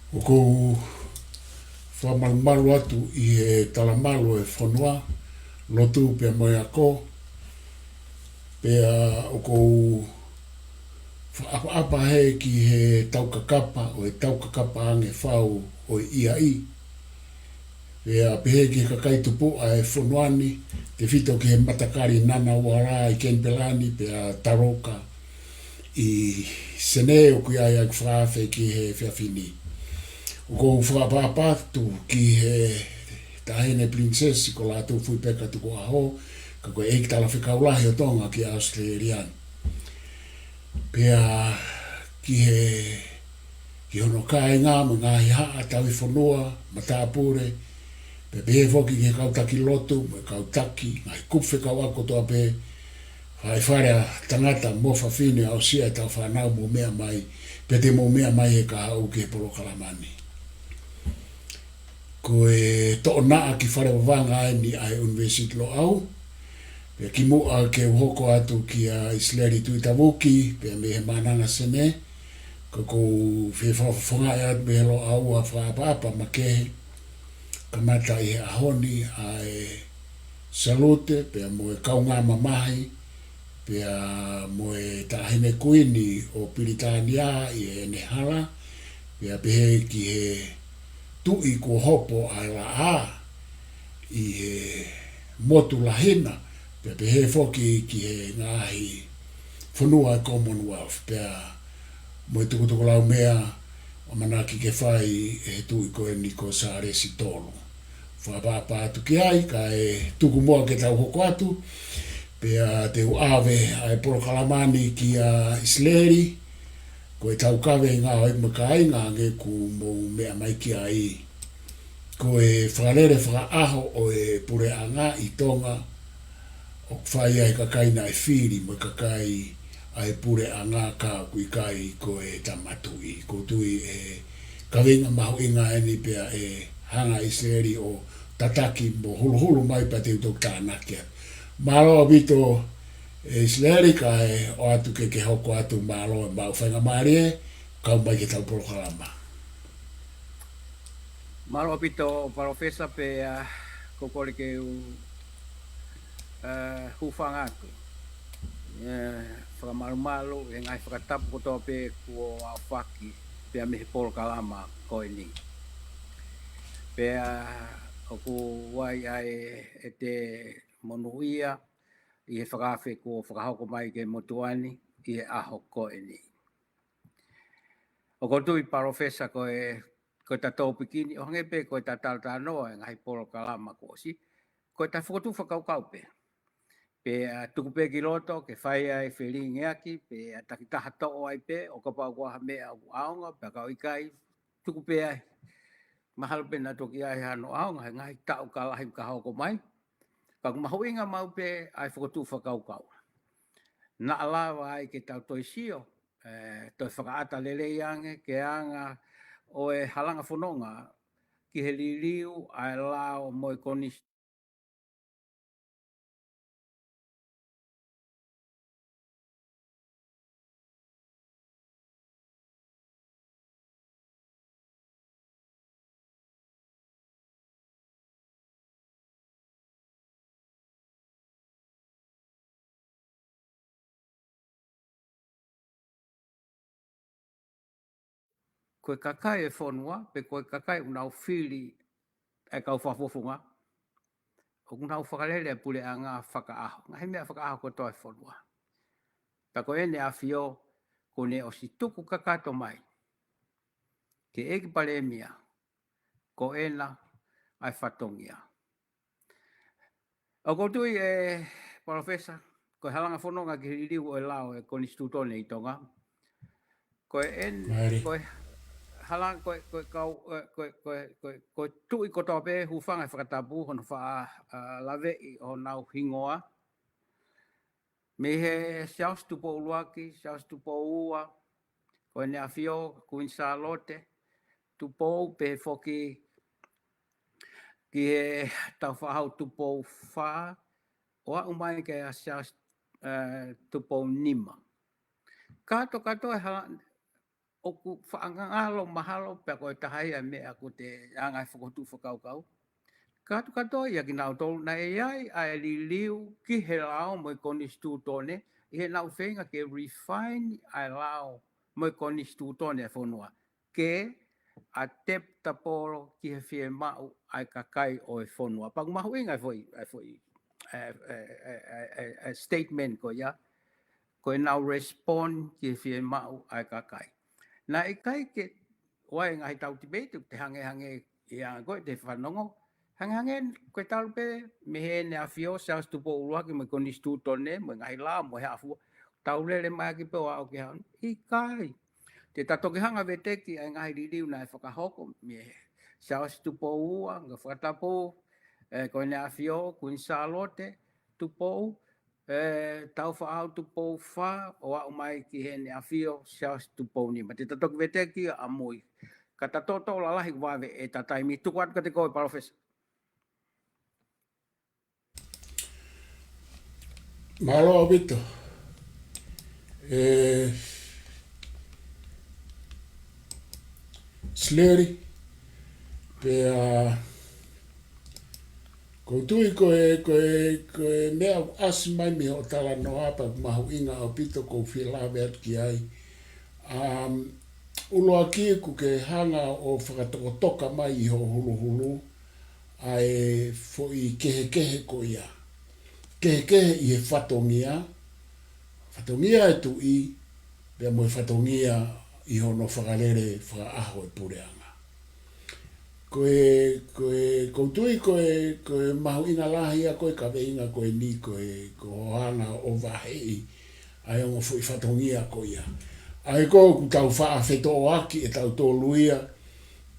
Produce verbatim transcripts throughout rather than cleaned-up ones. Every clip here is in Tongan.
ʻOku ou fakamalumalu atu ʻi he talamalu ʻo e fonua, lotu pea mo e ako, pea ʻoku ou fakaʻapaʻapa heni ki he taukakapa ʻo e taukakapa ange fau ʻo e ʻiaʻi. Pea pehē ki he kakai tupuʻa ʻo e fonua ni, tefito ki he matakali Ngunnawal ʻi Kenipela ni, pea Tarouka ʻi Senē, ʻoku ʻi ai ʻeku fakaafe ki he efiafi ni. ʻOku ou fakaʻapaʻapa atu ki he Taʻahine Pilinisesi ko Lātūfuipeka Tukuʻaho, ka ko e ʻEiki Talafekau Lahi ʻo Tonga ki ʻAositelēlia ni. Pea ki he, ki hono kāinga mo e ngaahi haʻa tauhifonua, matāpule, pea pehē foki ki he kau taki lotu, mo e kau taki, ngaahi kupu fekauʻaki kotoa pē, ʻa e Fale ʻa Tangata mo Fafine, ʻo aʻusia ʻetau fānau mou meʻa mai, pea te mou meʻa mai he kahaʻu ki he polokalama ni. Ko e toʻonaʻa ki Fale Vavanga eni ʻa e ʻUnivēsiti Loʻau, pea kimuʻa ke u hoko atu kia ʻIsileli Tuʻitavuki, pea mei he Maʻananga Senē, ka ʻoku ou fie fakafofongaʻi atu mei he Loʻau ʻa e fakaʻapaʻapa makehe, kamata ʻi he ʻaho ni ʻa e salute, pea mo e kaungā mamahi, pea mo e Taʻahine Kuini ʻo Pilitānia ʻi heʻene hala, pea pehē ki he Tuʻi kuo hopo ʻa e laʻā ʻi he motu lahi na, pea pehē foki ki he ngaahi fonua ʻo e Commonwealth, pea mo e tukutukulaumea ʻoku ʻamanaki ke fai ʻe he Tuʻi ko eni ko Sālesi Tolu. Fakaʻapaʻapa atu ki ai, kae tuku muʻa ke tau hoko atu, pea te u ʻave ʻa e polokalama ni kia ʻIsileli, ko e taukave ʻi he ngaahi ʻaho mo e kāinga hangē ko ʻemou meʻa mai ki ai. Ko e fakalele fakaʻaho ʻo e puleʻanga ʻi Tonga, ʻoku fai ʻe he kakai naʻe fili mo e kakai ʻa e puleʻanga ka ʻoku ʻikai ko e Tama Tuʻi. ʻOku ou tui ʻe kaveinga mahuʻinga eni pea ʻe hanga ʻe ʻIsileli ʻo tataki mo huluhulu mai pea te u toki tānaki atu. Mālō ʻaupito ʻe ʻIsileli kae ʻoatu ke ke hoko atu, mālō e maʻu faingamālie, kau mai ke tau polokalama. Mālō ʻaupito Palōfesa pea, ʻa, ʻoku ou kole ke u, ʻa, hūfanga atu. ʻA, fakamalumalu he ngaahi fakatapu kotoa pē kuo aofaki pea mei he polokalama ko eni. Pea ʻoku ʻi ai ʻa e, ʻete monūʻia ʻi he fakaafe kuo fakahoko mai ki he motuʻa ni ʻi he ʻaho ko eni. ʻOku ou tui Palōfesa ko e, ko ʻeta tōpiki ni, ʻo hangē pē ko ʻeta talatalanoa he ngaahi polokalama kuo ʻosi, ko ʻeta fokotuʻu fakakaukau pē. Pea, ʻa, tuku pē ki loto ke fai ai felingiaki, pea, ʻa, takitaha toʻo ai pē, ʻo kapau ko ha meʻa ʻoku ʻaonga, pea ka ʻoku ʻikai, tuku pē ai. Mahalo pē naʻa toki ʻi ai hano ʻaonga he ngaahi taʻu ka lahi ka hoko mai. Ka ʻoku mahuʻinga maʻu pē ʻa e fokotuʻu fakakaukau. Naʻa lava ai ke tau toe sio, ʻe, toe fakaʻata lelei ange ki he anga ʻo e halanga fononga ki he liliu ʻa e lao mo e konisitūtone. Ko e kakai ʻo e fonua, pe ko e kakai ʻoku nau fili ʻa e kau fakafofonga, ʻoku nau fakalele ʻa e puleʻanga fakaʻaho, ngaahi meʻa fakaʻaho kotoa ʻo e fonua. Pea ko ʻEne ʻAfio, kuo ne ʻosi tuku kakato mai ki he ʻEiki Palēmia, ko ʻena ʻa e fatongia. ʻOku ou tui ʻe Palōfesa, ko e halanga fononga ki he liliu ʻo e lao ʻo e konisitūtone ʻi Tonga, ko e ʻen-, Mālie. Ko e halanga, ko e, ko e kau, ʻe, ko e, ko e, ko e, ko e tuʻi kotoa pē, hūfanga he fakatapu, hono faʻa, ʻa, laveʻi honau hingoa, Mei he Siaosi Tupou ʻUluaki, Siaosi Tupou Ua, ko ʻEne ʻAfio Kuini Sālote Tupou, pehē foki ki he Tāufaʻāhau Tupou Fā, ʻo aʻu mai ki he Siaosi, eh, Tupou Nima. Kātoa kātoa e hala, ʻoku faʻa ngalo mahalo pea ko e taha ia e meʻa ʻoku te anga e fokotuʻu fakakaukau. Kātoa kātoa ia kinautolu naʻe ʻi ai ʻa e liliu ki he lao mo e konisitūtone, ʻi heʻenau feinga ke refine ʻa e lao mo e konisitūtone e fonua, ke adaptable ki he fiemaʻu ʻa e kakai ʻo e fonua. Pea ʻoku mahuʻinga e foʻi, e foʻi, e, e, e statement ko ia, ko ʻenau respond ki he fiemaʻu ʻa e kakai. Naʻe ʻikai ke ʻi ai e ngaahi tau tipeiti, te hangehangē ia ko e te fanongo. Hangehangē ko e talu pē mei heʻEne ʻAfio Siaosi Tupou ʻUluaki mo e konisitūtone mo e ngaahi lao mo e hā fua. Tau lele mai ʻaki pē ʻo aʻu ki he ʻaho ni. ʻIkai. Te ta toki hanga veteki ʻa e ngaahi liliu naʻe fakahoko mei he Siaosi Tupou Ua, ngaahi fakatapu, e, ko ʻEne ʻAfio Kuini Sālote Tupou, e, Tāufaʻāhau Tupou Fā, ʻo aʻu mai ki heʻEne ʻAfio Siaosi Tupou Nima. Te ta toki veteki ʻamui. Ka ta toʻotoʻo lalahi ʻoku vave ʻeta taimi. Tuku atu kiate koe Palōfesa. Mālō ʻaupito. E, Sileli, pea ʻoku ou tui ko e, ko e, ko e meʻa ʻoku ʻasi mai mei hoʻo talanoa pea ʻoku mahuʻinga ʻaupito ʻoku ou fie lave atu ki ai. Um, ʻuluaki ʻoku ke hanga ʻo fakatokotoka mai ʻi hoʻo huluhulu ʻa e foʻi kehekehe ko ia. Kehekehe ʻi he fatongia, fatongia e tuʻi, pea mo e fatongia ʻi hono fakalele fakaʻaho e puleʻanga. Ko e, ko e, ʻoku ou tui ko e, ko e mahuʻinga lahi ia ko e kaveinga ko eni ko e, ko hoʻo hanga ʻo vaheʻi ʻa e ongo foʻi fatongia ko ia. ʻA ia ko ē ʻoku tau faʻa fetoʻoaki ʻe tautolu ia,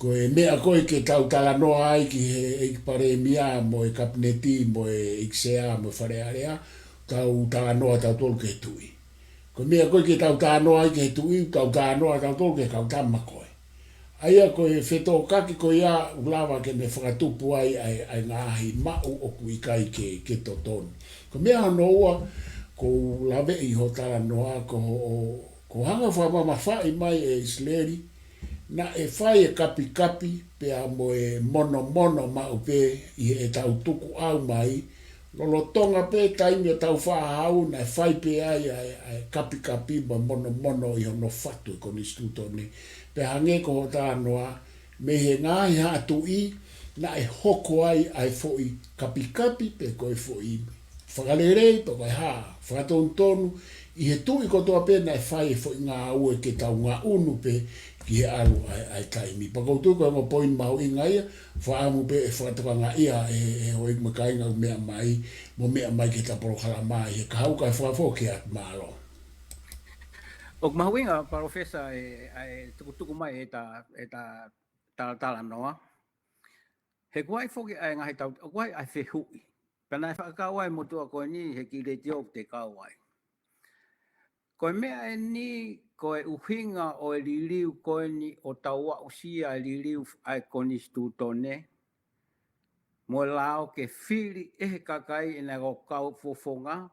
ko e meʻa ko ē ke tau talanoa ai ki he ʻEiki Palēmia mo e Kapineti mo e ʻEiki Sea mo e Fale Alea, tau talanoa tautolu ki he tuʻi. Ko e meʻa ko ē ke tau talanoa ai ki he tuʻi, tau talanoa tautolu ki he kau tama ko ē. ʻA ia ko e fetōkaki ko ia ʻoku lava ke ne fakatupu ai ʻa e, ʻa e ngaahi maʻu ʻoku ʻikai ke, ke totonu. Ko e meʻa hono ua, ʻoku ou laveʻi hoʻo talanoa, ko hoʻo, ko hoʻo hanga ʻo fakamamafaʻi mai ʻe Sileli, naʻe fai e kapikapi pea mo e monomono maʻu pē ʻi heʻetau tukuʻau mai, lolotonga pē taimi ʻo e Tāufaʻāhau naʻe fai pē ai ʻa e, ʻa e kapikapi mo e monomono ʻi hono fatu e konisitūtone. Pea hangē ko hoʻo talanoa, mei he ngaahi haʻa tuʻi naʻe hoko ai ʻa e foʻi kapikapi pe ko e foʻi fakalelei pe ko e hā, fakatonutonu, ʻi he tuʻi kotoa pē naʻe fai e foʻi ngāue ke tau ngaʻunu pē ki he ʻalu ʻa e, ʻa e taimi. Pea ʻoku ou tui ko e ongo poini mahuʻinga ia, fakaʻamu pē ʻe fakatokangaʻi ia ʻe, ʻe houʻeiki mo e kāinga ʻoku meʻa mai, mo meʻa mai ki heʻeta polokalama ʻi he kahaʻu kae fakafoki atu, mālō. ʻOku mahuʻinga, Palōfesa, e, ʻa e tukutuku mai ʻeta, ʻeta talatalanoa. He ʻoku ʻi ai foki ʻa e ngaahi tau, ʻoku ʻi ai ʻa e fehuʻi. Pea naʻe fakakau ai e motuʻa ko eni he kiʻi letiō ʻoku te kau ai. Ko e meʻa eni, ko e ʻuhinga ʻo e liliu ko eni ʻo tau aʻusia e liliu ʻa e konisitūtone, mo e lao ke fili ʻe he kakai ʻenau kau fofonga,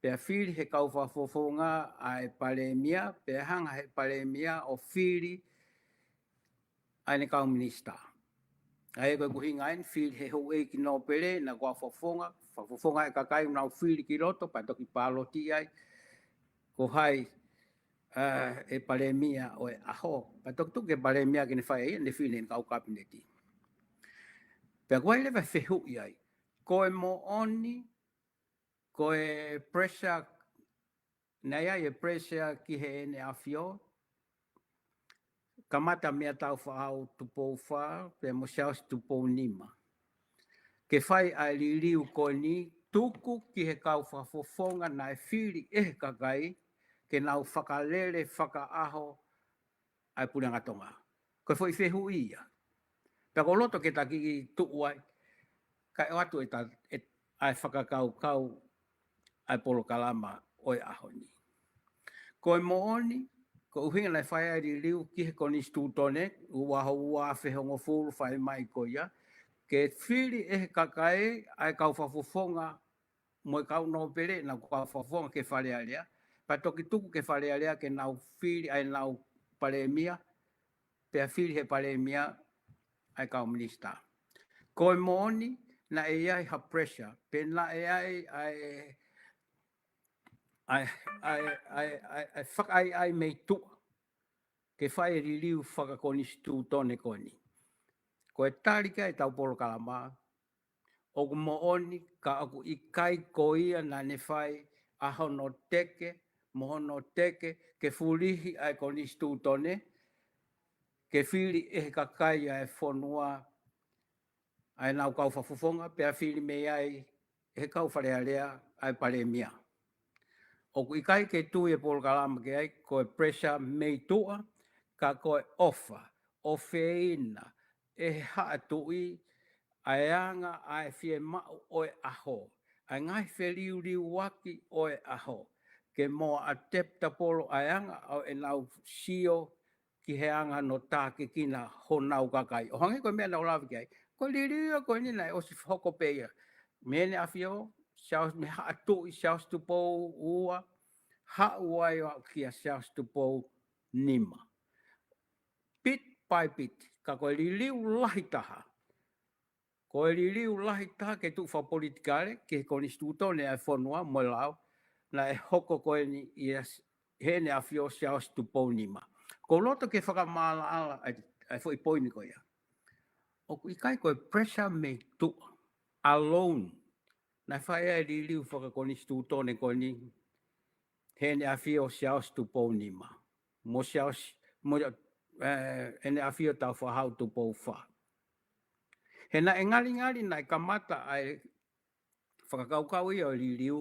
pea fili he kau fakafofonga ʻa e Palēmia, pea hanga he Palēmia ʻo fili ʻa ʻene kau minisitā. ʻA ia ko e ʻuhinga eni, fili he houʻeiki nōpele naʻa nau kau fakafofonga, fakafofonga e kakai naʻa nau fili ki loto, pea toki pāloti ai ko hai, ā, e Palēmia ʻo e ʻaho. Pea toki tuku ki he Palēmia ke ne fai ʻene fili ʻene kau Kapineti. Pea ʻoku ʻi ai leva e fehuʻi ai. Ko e moʻoni, ko e pressure, naʻe ʻi ai e pressure ki heʻene ʻAfio, kamata meia Tāufaʻāhau Tupou Fā, pea mo Siaosi Tupou Nima, ke fai ʻa e liliu ko eni, tuku ki he kau fakafofonga naʻe fili ʻe he kakai, ke nau fakalele fakaʻaho ʻa e Puleʻanga Tonga. Ko e foʻi fehuʻi ia. Pea ʻoku ou loto ke ta kiʻi tuʻu ai, kae ʻoatu ʻeta, ʻe, ʻa e fakakaukau ʻa e polokalama ʻo e ʻaho ni. Ko e moʻoni, ko e ʻuhinga naʻe fai ai e liliu ki he konisitūtone, ua afe hongofulu fai mai ko ia, ke fili ʻe he kakai ʻa e kau fakafofonga mo e kau nōpele ʻenau kau fakafofonga ki he Fale Alea, pea toki tuku ki he Fale Alea ke nau fili ʻa ʻenau palēmia, pea fili ʻe he palēmia ʻa e kau minisitā. Ko e moʻoni, naʻe ʻi ai ha pressure, pe naʻe ʻi ai ʻa e, ʻa e, ʻa e, ʻa e, ʻa e, ʻa e fakaʻaiʻai mei tuʻa ke fai e liliu fakakonisitūtone ko eni. Ko e tali ki ai ʻetau polokalama, ʻoku moʻoni, ka ʻoku ʻikai ko ia naʻa ne fai ʻa hono teke, mo hono teke, ke fulihi ʻa e konisitūtone, ke fili ʻe he kakai ʻa e fonua ʻa ʻenau kau fakafofonga, pea fili mei ai ʻe he kau Fale Alea ʻa e palēmia. ʻOku ʻikai ke tui e polokalama ki ai, ko e pressure mei tuʻa, ka ko e ʻofa, ʻofeina ʻe he haʻa tuʻi ʻa e anga ʻa e fiemaʻu ʻo e ʻaho, ʻa e ngaahi feliuliuaki ʻo e ʻaho, ke more acceptable ʻa e anga ʻo ʻenau sio ki he anga hono tākiekina honau kakai. ʻO hangē ko e meʻa naʻa ku lave ki ai, ko e liliu ia ko eni naʻe ʻosi hoko pē ia mei heʻene ʻafio, Siaosi, mei he haʻa tuʻi, Siaosi Tupou Ua, haʻu ai ʻo aʻu kia Siaosi Tupou Nima. Bit by bit, ka ko e liliu lahi taha. Ko e liliu lahi taha ke tuʻu fakapolitikale ki he konisitūtone ʻa e fonua mo e lao, naʻe hoko ko eni ʻia s-, heʻene ʻafio Siaosi Tupou Nima. ʻOku ou loto ke fakamaʻalaʻala ʻa e, ʻa e foʻi poini ko ia. ʻOku ʻikai ko e pressure mei tuʻa alone naʻe fai ai e liliu fakakonisitūtone ko eni heʻene ʻafio Siaosi Tupou Nima, mo Siaosi, mo, eh, ʻene ʻafio Tāufaʻāhau Tupou Fā. He naʻe ngalingali naʻe kamata ʻa e fakakaukau ia ʻo e liliu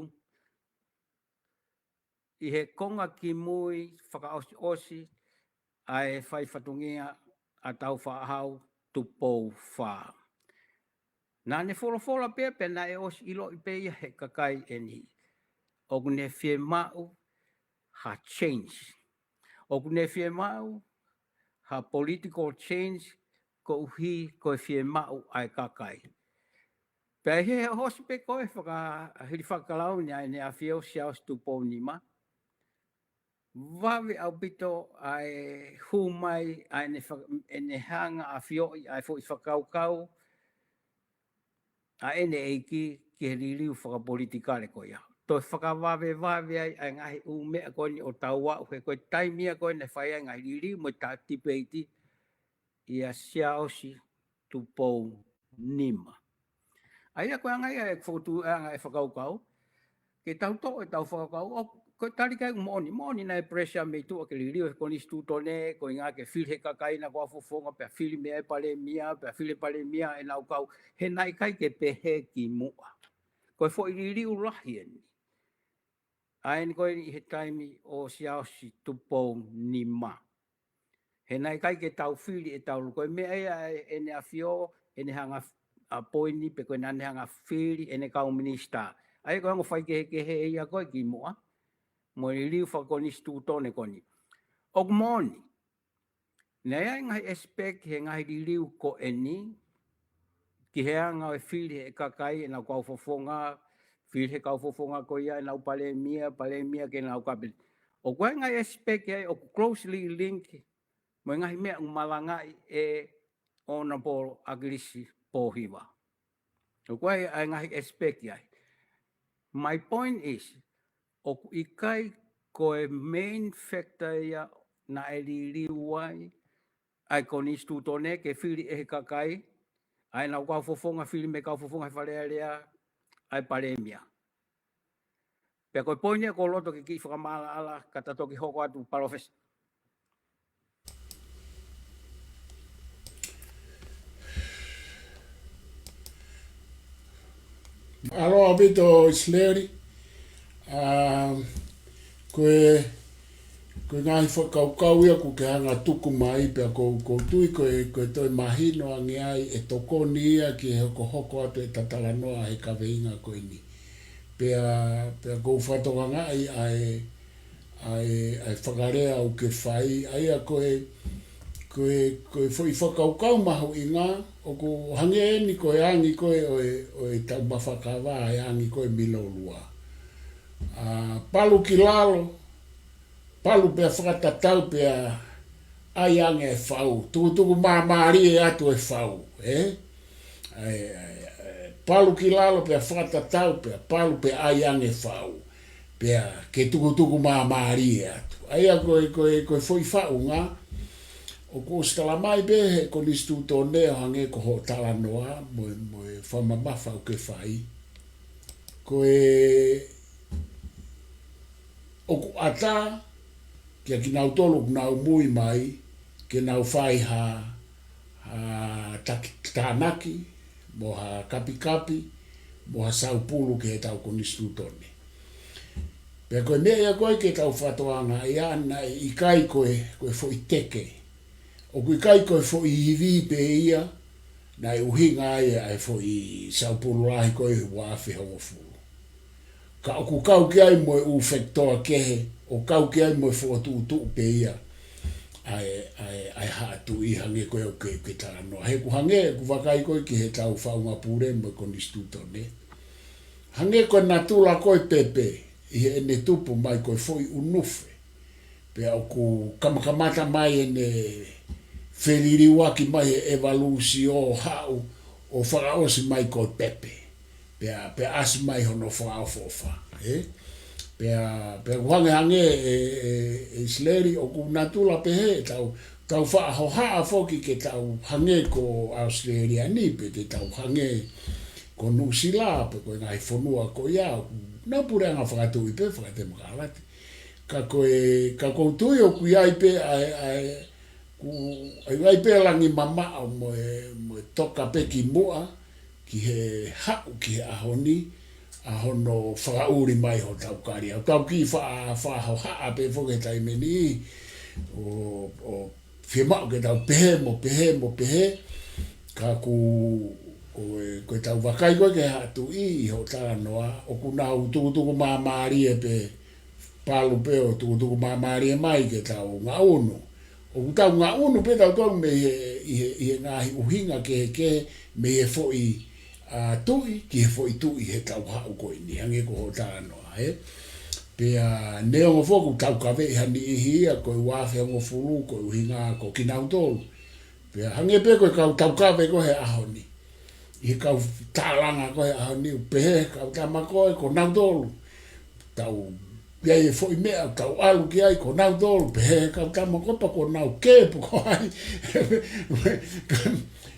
ʻi he konga kimui fakaʻosiʻosi ʻa e fai fatongia ʻa Tāufaʻāhau Tupou Fā. Naʻa ne folofola pē, pea naʻe ʻosi ʻiloʻi pē ia ʻe he kakai ʻe niʻihi, ʻoku ne fiemaʻu ha change. ʻOku ne fiemaʻu ha political change koeʻuhi ko e fiemaʻu ʻa e kakai. Pea ʻi he ʻosi pē ko ē fakahili fakakalauni ʻa ʻene ʻafio Siaosi Tupou Nima, vave ʻaupito ʻa e hū mai ʻa ʻene faka-, ʻene hanga ʻafioʻi ʻa e foʻi fakakaukau ʻa ʻene ʻeiki ki he liliu fakapolitikale ko ia. Toe fakavavevave ai ʻa e ngaahi ʻū meʻa ko eni ʻo tau aʻu he ko e taimi ia ko ē naʻe fai ai e ngaahi liliu mo e ta-, tipeiti ʻia Siaosi Tupou Nima. ʻA ia ko e anga ia e fokotuʻu ʻa e anga e fakakaukau, ke tau toʻo ʻetau fakakaukau, ʻo ko e tali ki ai ʻoku moʻoni, moʻoni naʻe pressure mei tuʻa ke liliu e konisitūtone, ko e ʻuhinga ke fili ʻe he kakai ʻenau kau fakafofonga, pea fili mei ai e palēmia, pea fili e palēmia ʻenau kau, he naʻe ʻikai ke pehē kimuʻa. Ko e foʻi liliu lahi eni. ʻA eni ko eni ʻi he taimi ʻo Siaosi Tupou Nima. He naʻe ʻikai ke tau fili ʻetau liliu. Ko e meʻa ia ʻa ʻene ʻafio, ʻene hanga f-, ʻapoini, pe ko ʻene hanga fili ʻene kau minisitā. ʻA ia ko e ongo faikehekehe ia ko ē kimuʻa mo e liliu fakakonisitūtone ko eni. ʻOku moʻoni, naʻe ʻi ai e ngaahi expect he ngaahi liliu ko eni, ki he anga ʻo e fili ʻe he kakai ʻenau kau fakafofonga, fili ʻe he kau fakafofonga ko ia ʻenau palēmia, palēmia ki heʻenau kapineti. ʻOku ʻi ai e ngaahi expect ai ʻoku closely link mo e ngaahi meʻa ʻoku malangaʻi ʻe Honourable ʻAkilisi Pōhiva. ʻOku ʻi ai e ngaahi expect ai. My point is, ʻoku ʻikai ko e main factor ia naʻe liliu ai ʻa e konisitūtone ke fili ʻe he kakai ʻa ʻenau kau fakafofonga, fili mei he kau fakafofonga he Fale Alea ʻa e palēmia. Pea ko e poini ia ʻoku ou loto ke kiʻi fakamaʻalaʻala, ka ta toki hoko atu, Palōfesa. Mālō ʻaupito, ʻIsileli. ʻA, ko e, ko e ngaahi fakakaukau ia ʻoku ke hanga tuku mai pea ʻoku ou, ʻoku ou tui ko e, ko e toe mahino ange ai ʻe tokoni ia ki he hokohoko atu ʻeta talanoa he kaveinga ko eni. Pea, pea ʻoku ou fakatokangaʻi ʻa e, ʻa e, ʻa e fakalea ʻoku ke fai, ʻa ia ko e, ko e, ko e foʻi fakakaukau mahuʻinga, ʻoku hangē eni ko e angi ko ē ʻo e, ʻo e taumafa kava, ʻa e angi ko ē milolua. ʻA, palu ki lalo, palu pea fakatatau pea ʻai ange e fau. Tukutuku māmālie atu e fau, ē? ʻAi, ʻai, ʻai, palu ki lalo pea fakatatau pea palu pea ʻai ange e fau. Pea ke tukutuku māmālie atu. ʻA ia ko e, ko e, ko e foʻi faʻunga, ʻoku ʻosi tala mai pē he konisitūtone ʻo hangē ko hoʻo talanoa, mo e, mo e fakamamafa ʻoku ke fai. Ko e ʻoku ʻatā kia kinautolu ʻoku nau mui mai, ke nau fai ha, ha taki, tānaki, mo ha kapikapi, mo ha saupulu ki heʻetau konisitūtone. Pea ko e meʻa ia ko ē ke tau fakatokangaʻi ʻa ē naʻe ʻikai ko e, ko e foʻi teke. ʻOku ʻikai ko e foʻi ivi pē ia, naʻe ʻuhinga ai ʻa e foʻi saupulu lahi ko ē ua afe hongofulu. Ka ʻoku kau ki ai mo e ʻū fekitoa kehe, ʻo kau ki ai mo e fokotuʻutuʻu pē ia ʻa e, ʻa e, ʻa e haʻa tuʻi hangē ko ē ʻoku ke, ke talanoa. He ʻoku hangē, ʻoku vakai ko ē ki heʻetau faʻunga pule mo e konisitūtone. Hangē ko e natula ko ē pepe, ʻi heʻene tupu mai ko e foʻi ʻunufe. Pea ʻoku kamakamata mai ʻene feliliuaki mai he ʻevalūsio ʻo haʻu ʻo fakaʻosi mai ko e pepe. Pea, pea ʻasi mai hono fakaʻofoʻofa, ē? Pea, pea ʻoku hangehangē ʻe, ʻe, ʻe ʻIsileli ʻoku natula pehē, tau, tau faʻa hohaʻa foki ke tau hangē ko ʻAositelēlia ni, pe te tau hangē ko Nuʻusila, pe ko e ngaahi fonua ko ia, ʻoku nau puleʻanga fakatuʻi pē, fakatemokalati. Ka ko e, ka ʻoku ou tui ʻoku ʻi ai pē ʻa e, ʻa e, ʻoku ʻi ai pē langi mamaʻo mo e, mo e toka pē ki muʻa, ki he haʻu, ki he ʻaho ni, ʻa hono fakaʻuli mai hotau kalia. ʻOku tau kiʻi faʻa, faʻa hohaʻa pē foki he taimi ni, ʻo, ʻo fiemaʻu ke tau pehē mo pehē mo pehē, ka ʻoku, ko e, ko ʻetau vakai ko ē ki he haʻa tuʻi ʻi hoʻo talanoa, ʻoku nau tukutuku māmālie pē, palu pē ʻo tukutuku māmālie mai ke tau ngaʻunu. ʻOku tau ngaʻunu pē tautolu mei he, ʻi he, ʻi he ngaahi ʻuhinga kehekehe mei he foʻi, ʻa, tuʻi ki he foʻi tuʻi heʻetau haʻu ko eni, hangē ko hoʻo talanoa, ē? Pea neongo foki ʻoku taukaveʻi ha niʻihi ia ko e ua afe hongofulu ko e ʻuhinga ko kinautolu. Pea hangē pē ko e kau taukave ko ē he ʻaho ni. ʻI he kau tālanga ko ē he ʻaho ni, ʻoku pehē he kau tama ko ē ko nautolu. Tau, ʻi ai e foʻi meʻa, tau ʻalu ki ai ko nautolu, pehē he kau tama ko ē pea ko nau kē pe ko hai.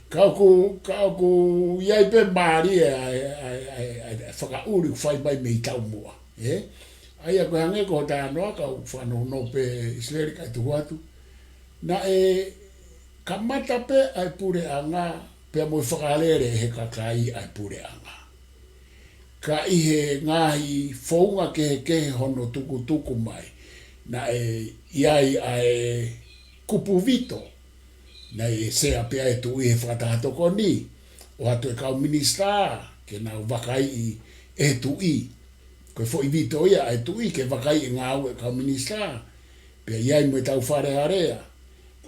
Ka ʻoku, ka ʻoku ʻi ai pē mālie ʻa e, ʻa e, ʻa e, ʻa e, ʻa e fakaʻuli ʻoku fai mai mei taumuʻa, ē? ʻA ia ko e hangē ko hoʻo talanoa, ka ʻoku fanongo pē ʻIsileli kae tuku atu. Naʻe kamata pē ʻa e puleʻanga, pea mo e fakalele ʻe he kakai ʻa e puleʻanga. Ka ʻi he ngaahi founga kehekehe hono tukutuku mai, naʻe ʻi ai ʻa e kupu vito, naʻe sea pē ʻa e tuʻi he fakataha tokoni, ʻoatu e kau minisitā, ke nau vakaiʻi ʻe he tuʻi. Ko e foʻi vito ia ʻa e tuʻi ke vakaiʻi e ngāue ʻa e kau minisitā. Pea ʻi ai mo ʻetau Fale Alea.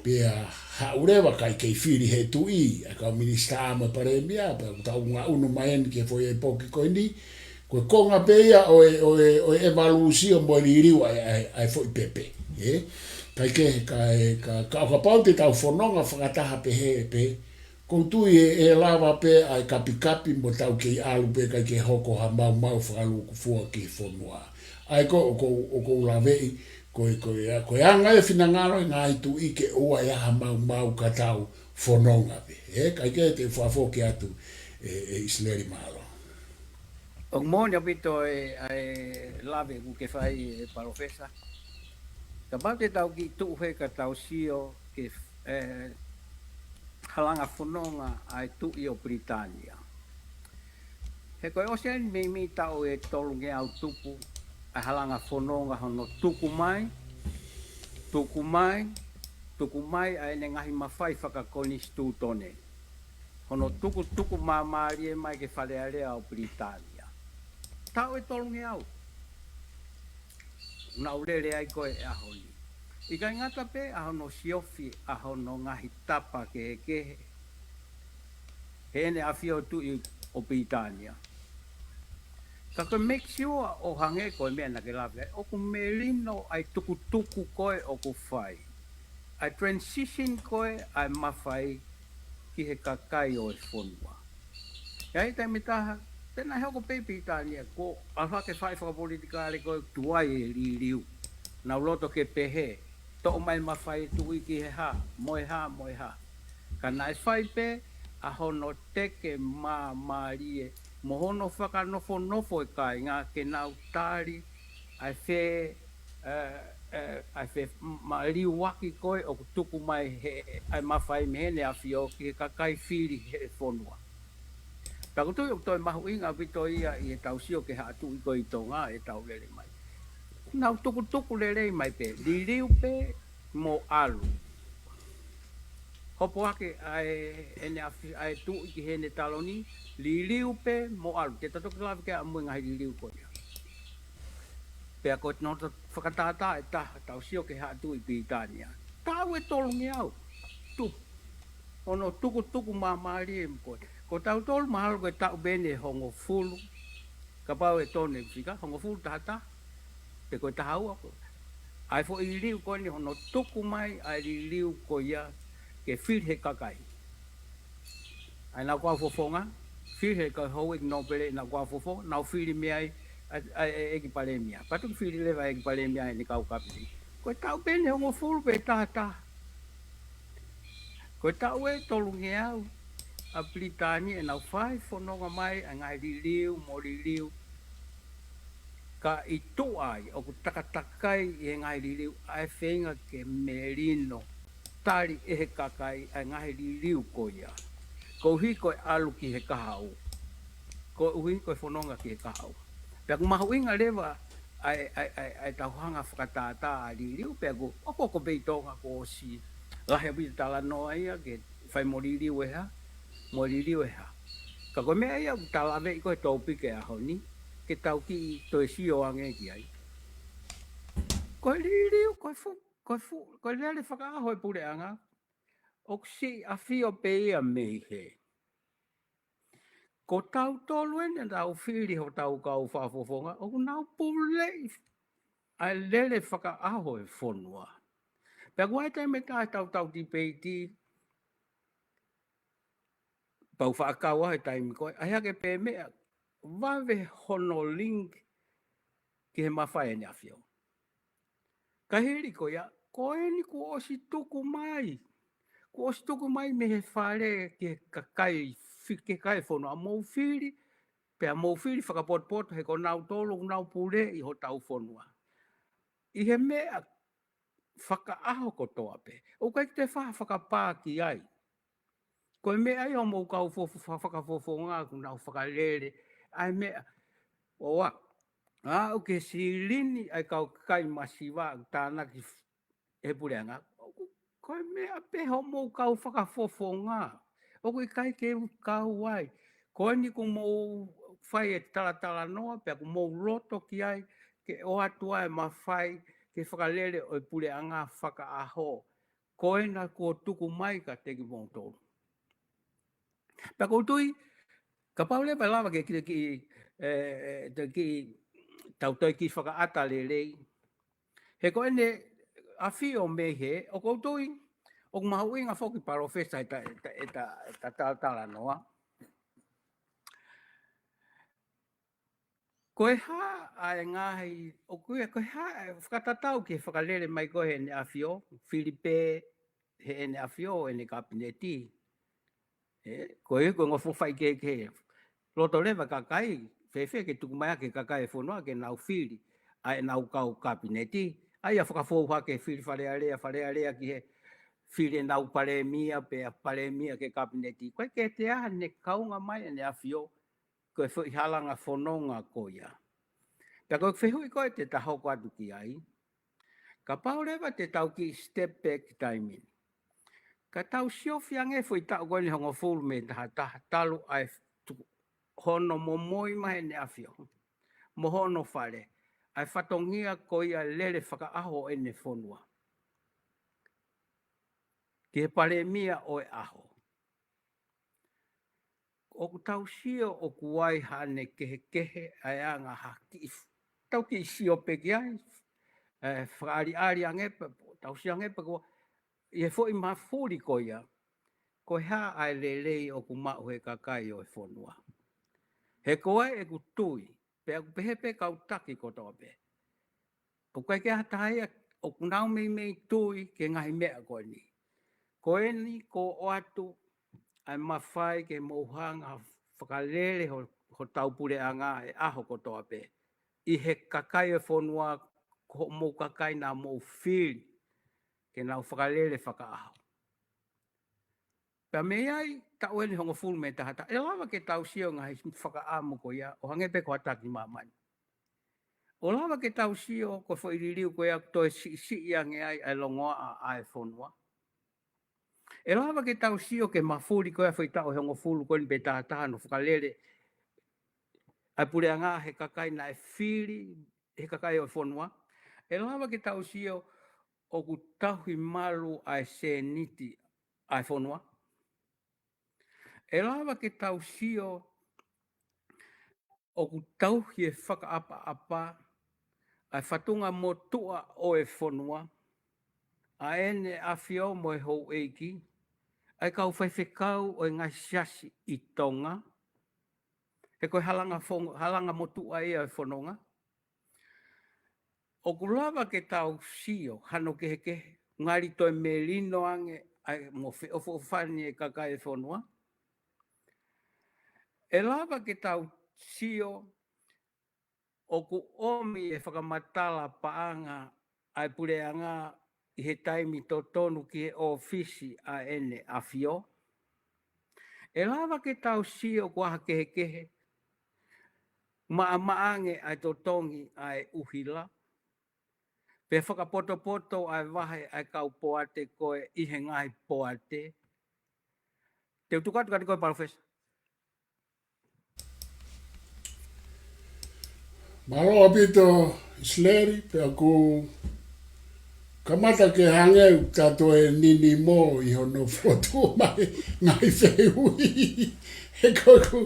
Pea haʻu leva kae kei fili he tuʻi, ʻa e kau minisitā mo e palēmia, pea ʻoku tau ngaʻunu mai eni ki he foʻi ʻepoki ko eni, ko e konga pē ia ʻo e, ʻo e, ʻo e ʻevalūsio mo e liliu ʻa e, ʻa e, ʻa e foʻi pepe. Ē? Kae kehe, kae, ka, ka ʻo kapau te tau fononga fakataha pehē pē, ʻoku ou tui ʻe, ʻe lava pē ʻa e kapikapi mo tau kei ʻalu pē kae kei hoko ha maumau fakalūkufua ki he fonua. ʻA ia ko, ʻoku ou, ʻoku ou laveʻi, ko e, ko e, ko e anga e finangalo e ngaahi tuʻi ke ʻoua ʻe ʻi ai ha maumau ka tau fononga pē. Ē, kae kehe te u fakafoki atu ʻe, ʻe ʻIsileli, mālō. ʻOku moʻoni ʻaupito e, ʻa e lave ʻoku ke fai, ʻe Palōfesa. Kapau te tau kiʻi tuʻu hē ka tau sio ki he, ē, halanga fononga ʻa e tuʻi ʻo Pilitānia. He ko e ʻosi eni meimei taʻu ʻe tolungeau tupu ʻa e halanga fononga hono tuku mai, tuku mai, tuku mai ʻa ʻene ngaahi mafai fakakonisitūtone. Hono tukutuku māmālie mai ki he Fale Alea ʻo Pilitānia. Taʻu ʻe tolungeau naʻa ku lele ai ko ē he ʻaho ni. ʻIkai ngata pē ʻa hono siofi ʻa hono ngaahi tapa kehekehe heʻene ʻafio Tuʻi ʻo Pilitānia, ka ko e make sure ʻo hangē ko e meʻa naʻa ke lave ai, ʻoku melino ʻa e tukutuku ko ē ʻoku fai, ʻa e transition ko ē ʻa e mafai ki he kakai ʻo e fonua. ʻI ai e taimi ʻe taha, te nau hoko pē ʻi Pilitānia, ko e ʻalu hake e faʻahi fakapolitikale ko ē tuai e liliu. Nau loto ke pehē, toʻo mai e mafai e tuʻi ki he hā, mo e hā, mo e hā. Ka naʻe fai pē ʻa hono teke māmālie mo hono fakanofonofo e kāinga ke nau tali ʻa e fe-, ē, ē, ʻa e fe-, ma-, liuaki ko ē ʻoku tuku mai he, ʻa e mafai mei heʻene ʻafio ki he kakai fili he fonua. Pea ʻoku ou tui ʻoku toe mahuʻinga ʻaupito ia ʻi heʻetau sio ki he Haʻa Tuʻi ko ē ʻi Tonga ʻetau lele mai. Nau tukutuku lelei mai pē, liliu pē mo ʻalu. Hopo hake ʻa e, ʻene ʻafi-, ʻa e tuʻi ki heʻene taloni, liliu pē mo ʻalu. Te ta toki lave ki ai ʻamui e ngaahi liliu ko ia. Pea ko hono fakatātā ʻe taha, tau sio ki he Haʻa Tuʻi Pilitānia. Taʻu ʻe tolungeau. Tupu. Hono tukutuku māmālie mo e ko ē. Ko tautolu mahalo ko e taʻu pē ʻe hongofulu. Kapau ʻe tonu e fika, hongofulu, taha taha. Pe ko e taha ua ko ē. ʻA e foʻi liliu ko eni hono tuku mai ʻa e liliu ko ia ke fili he kakai. ʻA ʻenau kau fofonga, fili he kau houʻeiki nōpele ʻenau kau fofonga, nau fili mei ai ʻa e, ʻa e, ʻEiki Palēmia. Pea toki fili leva ʻEiki Palēmia ʻene kau kapineti. Ko e taʻu pē ʻe hongofulu pe taha taha. Ko e taʻu ʻe tolungeau ʻa Pilitānia ʻenau fai fononga mai ʻa e ngaahi liliu mo liliu. Ka ʻi tuʻa ai, ʻoku takatakai ʻi he ngaahi liliu ʻa e feinga ke melino, tali ʻe he kakai ʻa e ngaahi liliu ko ia. Koeʻuhi ko e ʻalu ki he kahaʻu. Koeʻuhi ko e fononga ki he kahaʻu. Pea ʻoku mahuʻinga leva ʻa e, ʻa e, ʻa e, ʻa e tau hanga fakatātā ʻa e liliu, pea ʻoku, ʻoku, ʻoku pē ʻi Tonga kuo ʻosi lahi ʻaupito e talanoa ia ke fai mo liliu e hā, mo liliu e hā. Ka ko e meʻa ia ʻoku ta laveʻi ko ē he tōpiki e ʻaho ni, ke tau kiʻi toe sio ange ki ai. Ko e liliu, ko e fu-, ko e fu-, ko e lele fakaʻaho e puleʻanga, ʻoku siʻi ʻafio pē ia mei hē. Ko tautolu eni naʻa tau fili hotau kau fakafofonga, ʻoku nau puleʻi ʻa e lele fakaʻaho e fonua. Pea ʻoku ʻi ai e taimi ʻe taha ʻetau tau tipeiti, pea u faʻa kau au he taimi ko ē, ʻai hake pē meʻa, vave hono link ki he mafai ʻene ʻafio. Ka hili ko ia, ko eni kuo ʻosi tuku mai. Kuo ʻosi tuku mai mei he fale ki he kakai fi-, ki he kakai fonua, mou fili, pea mou fili fakapotopoto he ko nautolu ʻoku nau puleʻi hotau fonua. ʻI he meʻa fakaʻaho kotoa pē, ʻoku ʻikai ke toe fai ha fakapā ki ai. Ko e meʻa ia ʻo mou kau fo-, fa-, fakafofonga ʻoku nau fakalele ʻa e meʻa. ʻOua, ʻa, ʻoku ke silini ʻa e kau kakai masiva ʻoku tānaki f-, ʻe he puleʻanga. ʻOku, ko e meʻa pē hoʻomou kau fakafofonga. ʻOku ʻikai ke u kau ai. Ko eni kuo mou fai e talatalanoa, pea kuo mou loto ki ai, ke ʻoatu ʻa e mafai ke fakalele ʻo e puleʻanga fakaʻaho. Ko ena kuo tuku mai kiate kimoutolu. Pea ʻoku ou tui, kapau leva ʻe lava ke kiʻi, kiʻi, ē, ē, te kiʻi, tau toe kiʻi fakaʻata lelei. He ko ʻene ʻafio mei hē, ʻoku ou tui, ʻoku mahuʻinga foki Palōfesa ʻeta, ʻeta, ʻeta, ʻeta talatalanoa. Ko e hā ʻa e ngaahi, ʻoku ʻi ai, ko e hā, ē, fakatatau ki he fakalele mai ko ē heʻene ʻafio, fili pē heʻene ʻafio, ʻene kapineti. Ē, ko e, ko e ngofo fai ke, ke loto leva kakai, fēfē ke tuku mai ʻa e kakai e fonua ke nau fili ʻa ʻenau kau kapineti. ʻA ia fakafou hake fili Fale Alea, Fale Alea ki he fili ʻenau palēmia, pea palēmia ki he kapineti. Ko e ke te ʻa ʻene kaunga mai ʻene ʻafio, ko e foʻi halanga fononga ko ia. Pea ko e fehuʻi ko ē te ta hoko atu ki ai. Kapau leva te tau kiʻi step back taimi ni. Ka tau siofi ange foʻi taʻu ko eni hongofulu mei he taha taha talu ʻa e tu-, hono momoi mai ʻene ʻafio. mo hono fale, ʻa e fatongia ko ia lele fakaʻaho ʻene fonua ki he palēmia ʻo e ʻaho. ʻOku tau sio ʻoku ʻi ai haʻane kehekehe ʻa e anga ha kiʻi f-, tau kiʻi sio pē ki ai, ʻe, fakaʻaliʻali ange pē, tau sio ange pē ko ʻi he foʻi mafuli ko ia, ko e hā ʻa e lelei ʻoku maʻu he kakai ʻo e fonua. He ko e ʻeku tui, pea ʻoku pehē pē kau taki kotoa pē. ʻOku ʻikai ke ʻi ai ha taha ia ʻoku nau meimei tui ki he ngaahi meʻa ko eni. Ko eni kuo ʻoatu ʻa e mafai ke mou hanga fakalele ho, hotau puleʻanga he ʻaho kotoa pē. ʻI he kakai ʻo e fonua, ko hoʻomou kakai naʻa mou fili ke nau fakalele fakaʻaho. Pea mei ai, taʻu eni hongofulu mei taha taha. ʻE lava ke tau sio ngaahi fakaʻamu ko ia, ʻo hangē pē ko ha taki māmani. ʻO lava ke tau sio ko e foʻi liliu ko ia toe siʻisiʻi ange ai ʻa e longoaʻa ʻa e fonua. ʻE lava ke tau sio ki he mafuli ko ia foʻi taʻu ʻe hongofulu ko eni pē taha taha naʻe fakalele ʻa e puleʻanga he kakai naʻe fili, he kakai ʻo e fonua. ʻE lava ke tau sio ʻoku tauhi malu ʻa e sēniti ʻa e fonua. ʻE lava ke tau sio ʻoku tauhi ʻe fakaʻapaʻapa ʻa e fatunga motuʻa ʻo e fonua, ʻa ʻEne ʻAfio mo e houʻeiki, ʻa e kau faifekau ʻo e ngaahi siasi ʻi Tonga. He ko e halanga fong-, halanga motuʻa ia ʻo e fononga. ʻOku lava ke tau sio hano kehekehe, ngali toe melino ange ʻa e mo feʻofoʻofani e kakai e fonua. ʻE lava ke tau sio ʻoku ʻomi e fakamatala paʻanga ʻa e puleʻanga ʻi he taimi totonu ki he ʻōfisi ʻa ʻEne ʻAfio. ʻE lava ke tau sio ʻoku ʻi ai ha kehekehe, maʻamaʻa ange ʻa e totongi ʻa e ʻuhila, pea fakapotopoto ʻa e vahe ʻa e kau poate ko ē ʻi he ngaahi poate. Te u tuku atu kiate koe, Palōfesa. Mālō ʻaupito, ʻIsileli, pea ʻoku kamata ke hangē ʻoku ta toe ninimo ʻi hono fokotuʻu mai ngaahi fehuʻi. He ko ʻeku,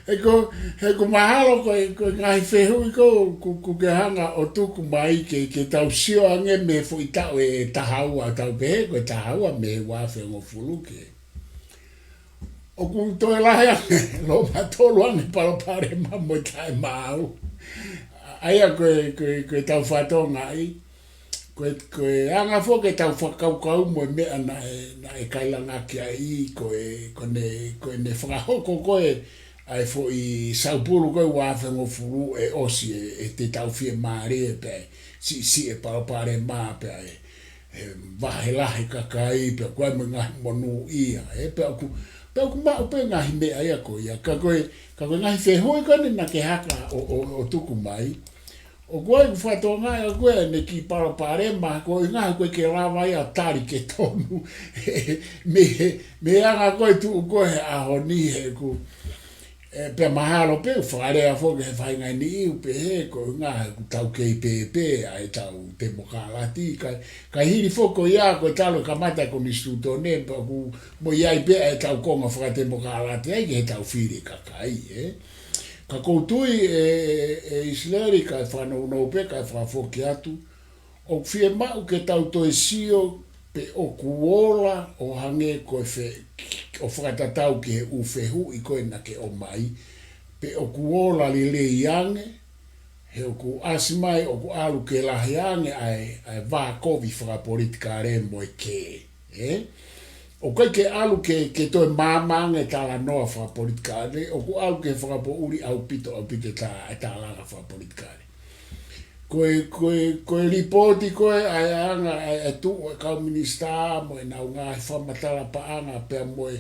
he ko, he ʻoku mahalo ko e, ko e ngaahi fehuʻi ko ē ʻoku, ʻoku ke hanga ʻo tuku mai ke, ke tau sio ange mei he foʻi taʻu ʻe taha ua, tau pehē ko e taha ua mei he ua afe hongofulu ke. ʻOku toe lahi ange, lōmatolu ange palopalema mo e taʻemaau. ʻA ia ko e, ko e, ko e tau fatongia ʻi, ko e, ko e anga foki ʻetau fakakaukau mo e meʻa naʻe, naʻe kailangaki ai, ko e, ko ʻene, ko ʻene fakahoko ko ē ʻa e foʻi saupulu ko ē ua afe hongofulu ʻe ʻosi ē, ʻe te tau fiemālie pē, siʻisiʻi e palopalema pē ē. He vahe lahi kakai, pea ko e mo e ngaahi monūʻia, ē, pea ʻoku, pea ʻoku maʻu pē ngaahi meʻa ia ko ia. Ka ko e, ka ko e ngaahi fehuʻi ko eni naʻa ke hanga ʻo, ʻo, ʻo tuku mai. ʻOku ʻi ai ʻeku fatongia ʻoku ʻi ai ʻene kiʻi palopalema, ko e ngaahi ko ē ke lava ia tali ke tonu. Mei he, mei he anga ko ē tuʻu ko ē he ʻaho ni he ʻoku ē, pea mahalo pē, fakalea foki he faʻahinga ʻe niʻihi ʻoku pehē, ko e ngaahi ʻoku tau kei pēpē ʻa ʻetau temokalati, ka, ka hili foki ko ia, ko e talu e kamata e konisitūtone, pea ʻoku mo ʻi ai pē ʻa ʻetau konga fakatemokalati ai, ke tau fili e kakai, ē. Ka ʻoku ou tui, ē, ē, ē ʻIsileli, kae fanongo pē, kae fakafoki atu, ʻoku fiemaʻu ke tau toe sio pe ʻoku ola ʻo hangē ko e fe-, ʻo fakatatau ki he ʻū fehuʻi ko ē naʻa ke ʻomai, pe ʻoku ola lelei ange, he ʻoku ʻasi mai ʻoku ʻalu ke lahi ange ʻa e, ʻa e vā kovi fakapolitikale mo e kē, ē? ʻOku ʻikai ke ʻalu ke, ke toe maama ange talanoa fakapolitikale, ʻoku ʻalu ke fakapoʻuli ʻaupito, ʻaupito e tā-, e tālanga fakapolitikale. Ko e, ko e, ko e lipooti ko ē ʻa e anga ʻa e, ʻa e tuʻu e kau minisitā mo ʻenau ngaahi fakamatala paʻanga pea mo e,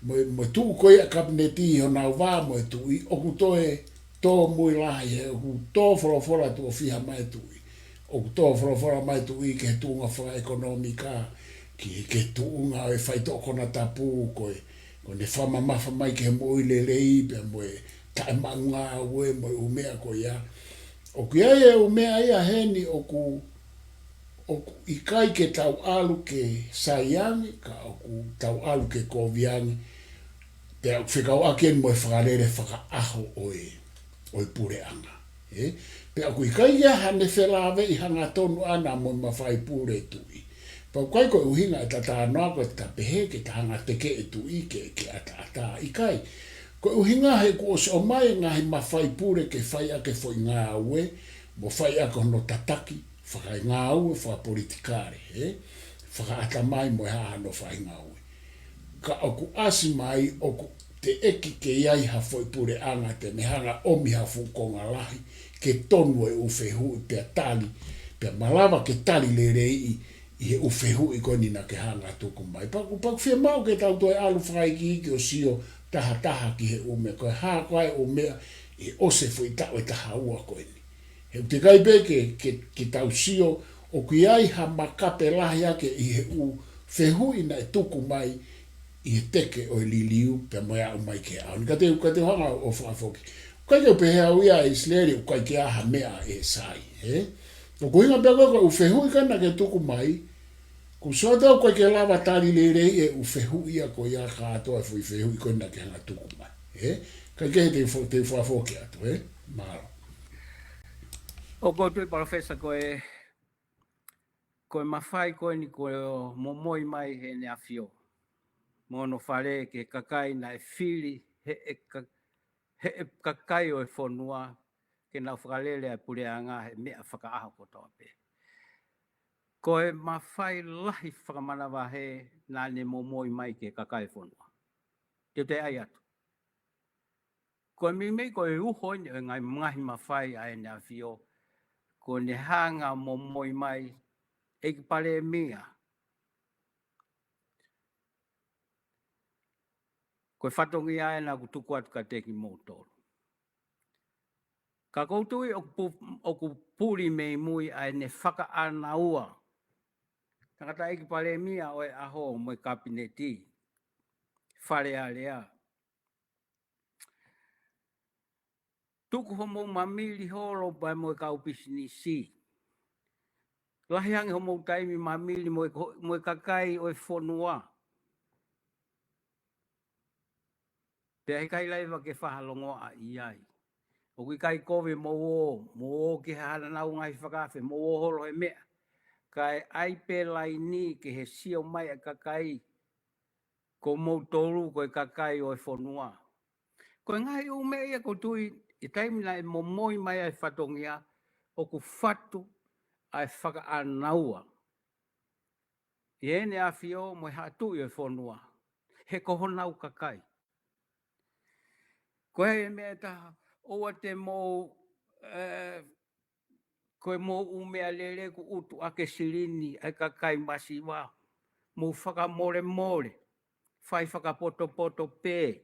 mo e, mo e tuʻu ko ē ʻa e kapineti ʻi honau vā mo e tuʻi, ʻoku toe tōmui lahi he ʻoku tō folofola tuʻo fiha mai e tuʻi. ʻOku tō folofola mai e tuʻi ki he tuʻunga fakaʻekonōmika, ki he, ki he tuʻunga ʻo e faitoʻo konatapu ko ē, ko ʻene fakamamafa mai ki he moʻui lelei pea mo e taʻemaʻungāue mo e ʻū meʻa ko ia. ʻOku ʻi ai e ʻū meʻa ia heni ʻoku, ʻoku ʻikai ke tau ʻalu ke sai ange, ka ʻoku tau ʻalu ke kovi ange, pea ʻoku fekauʻaki eni mo e fakalele fakaʻaho ʻo e, ʻo e puleʻanga. Ē? Pea ʻoku ʻikai ia hane felāveʻi hangatonu ʻana mo e mafai pule tuʻi. Pea ʻoku ʻikai ko e ʻuhinga ʻeta talanoa ko ʻeta pehē ke ta hanga tekeʻi e tuʻi ke, ke ʻataʻatā, ʻikai. Ko e ʻuhinga he kuo ʻosi ʻomai e ngaahi mafai pule ke fai ʻaki e foʻi ngāue, mo fai ʻaki hono tataki, fakaengāue, fakapolitikale, ē? Fakaʻatamai mo e hā hano fai ngāue. Ka ʻoku ʻasi mai ʻoku teʻeki ke ʻi ai ha foʻi puleʻanga te ne hanga ʻomi ha fuʻu konga lahi, ke tonu e ʻū fehuʻi pea tali, pea malava ke tali leleiʻi ʻi he ʻū fehuʻi ko eni naʻa ke hanga tuku mai. Pea ʻoku, pea ʻoku fiemaʻu ke tau toe ʻalu fakaikiiki ʻo sio taha taha ki he ʻū meʻa, ko e hā koā e ʻū meʻa ʻi he ʻosi e foʻi taʻu ʻe taha ua ko eni. He ʻoku teʻeki ai pē ke, ke, ke tau sio ʻoku ʻi ai ha makape lahi ake ʻi he ʻū fehuʻi naʻe tuku mai ʻi he teke ʻo e liliu pea mo e aʻu mai ki he ʻaho ni. Ka te, ka te u hanga ʻo fakafoki. ʻOku ʻikai ke u pehē au ia ʻe ʻIsileli, ʻoku ʻikai ke ʻi ai ha meʻa ʻe sai, ē? ʻOku ʻuhinga pē ko e ʻū fehuʻi ko ena naʻa ke tuku mai, ʻoku sio atu au ʻoku ʻikai ke lava tali lelei e ʻū fehuʻi ia ko ia kātoa e foʻi fehuʻi ko ena naʻa ke hanga tuku mai, ē? Kae kehe te u fo-, te u fakafoki atu, ē? Mālō. ʻOku ou tui, Palōfesa, ko e, ko e mafai ko eni ko e momoi mai ʻe Heʻene ʻAfio mo hono Fale ki he kakai naʻe fili he, he ka-, he kakai ʻo e fonua ke nau fakalele ʻa e puleʻanga he meʻa fakaʻaho kotoa pē. Ko e mafai lahi fakamanavahē naʻa ne momoi mai ki he kakai e fonua. Te u toe ʻai atu. Ko e meimei ko e uho eni ʻo e ngaahi, ngaahi mafai ʻa Heʻene ʻAfio, ko ʻene hanga momoi mai, ʻEiki Palēmia, ko e fatongia ena ʻoku tuku atu kiate kimoutolu. Ka ʻoku ou tui ʻoku pu-, ʻoku puli mei mui ʻa ʻene fakaʻānaua. Tangataʻeiki Palēmia ʻo e ʻaho mo e Kapineti, Fale Alea. Tuku homou mamili holo pea mo e kau pisinisi. Lahi ange homou taimi mamili mo e ko-, mo e kakai ʻo e fonua. Pea ʻikai laiva ke fakalongoaʻa ʻi ai. ʻOku ʻikai kovi mou ō, mou ō ki he hanau ngaahi fakaafe, mou ō holo he meʻa. Kae ʻai pē laini ki he sio mai ʻa e kakai, ko moutolu ko e kakai ʻo e fonua. Ko e ngaahi ʻū meʻa ia ʻoku ou tui, ʻi he taimi naʻe momoi mai ai e fatongia, ʻoku fatu ʻa e fakaʻānaua ʻi Heʻene ʻAfio mo e Haʻa Tuʻi ʻo e fonua. He ko honau kakai. Ko e meʻa ʻe taha, ʻoua te mou, ē, ko e mou ʻū meʻalele kuo ʻutu ʻaki e silini ʻa e kakai masiva. Mou fakamolemole, fai fakapotopoto pē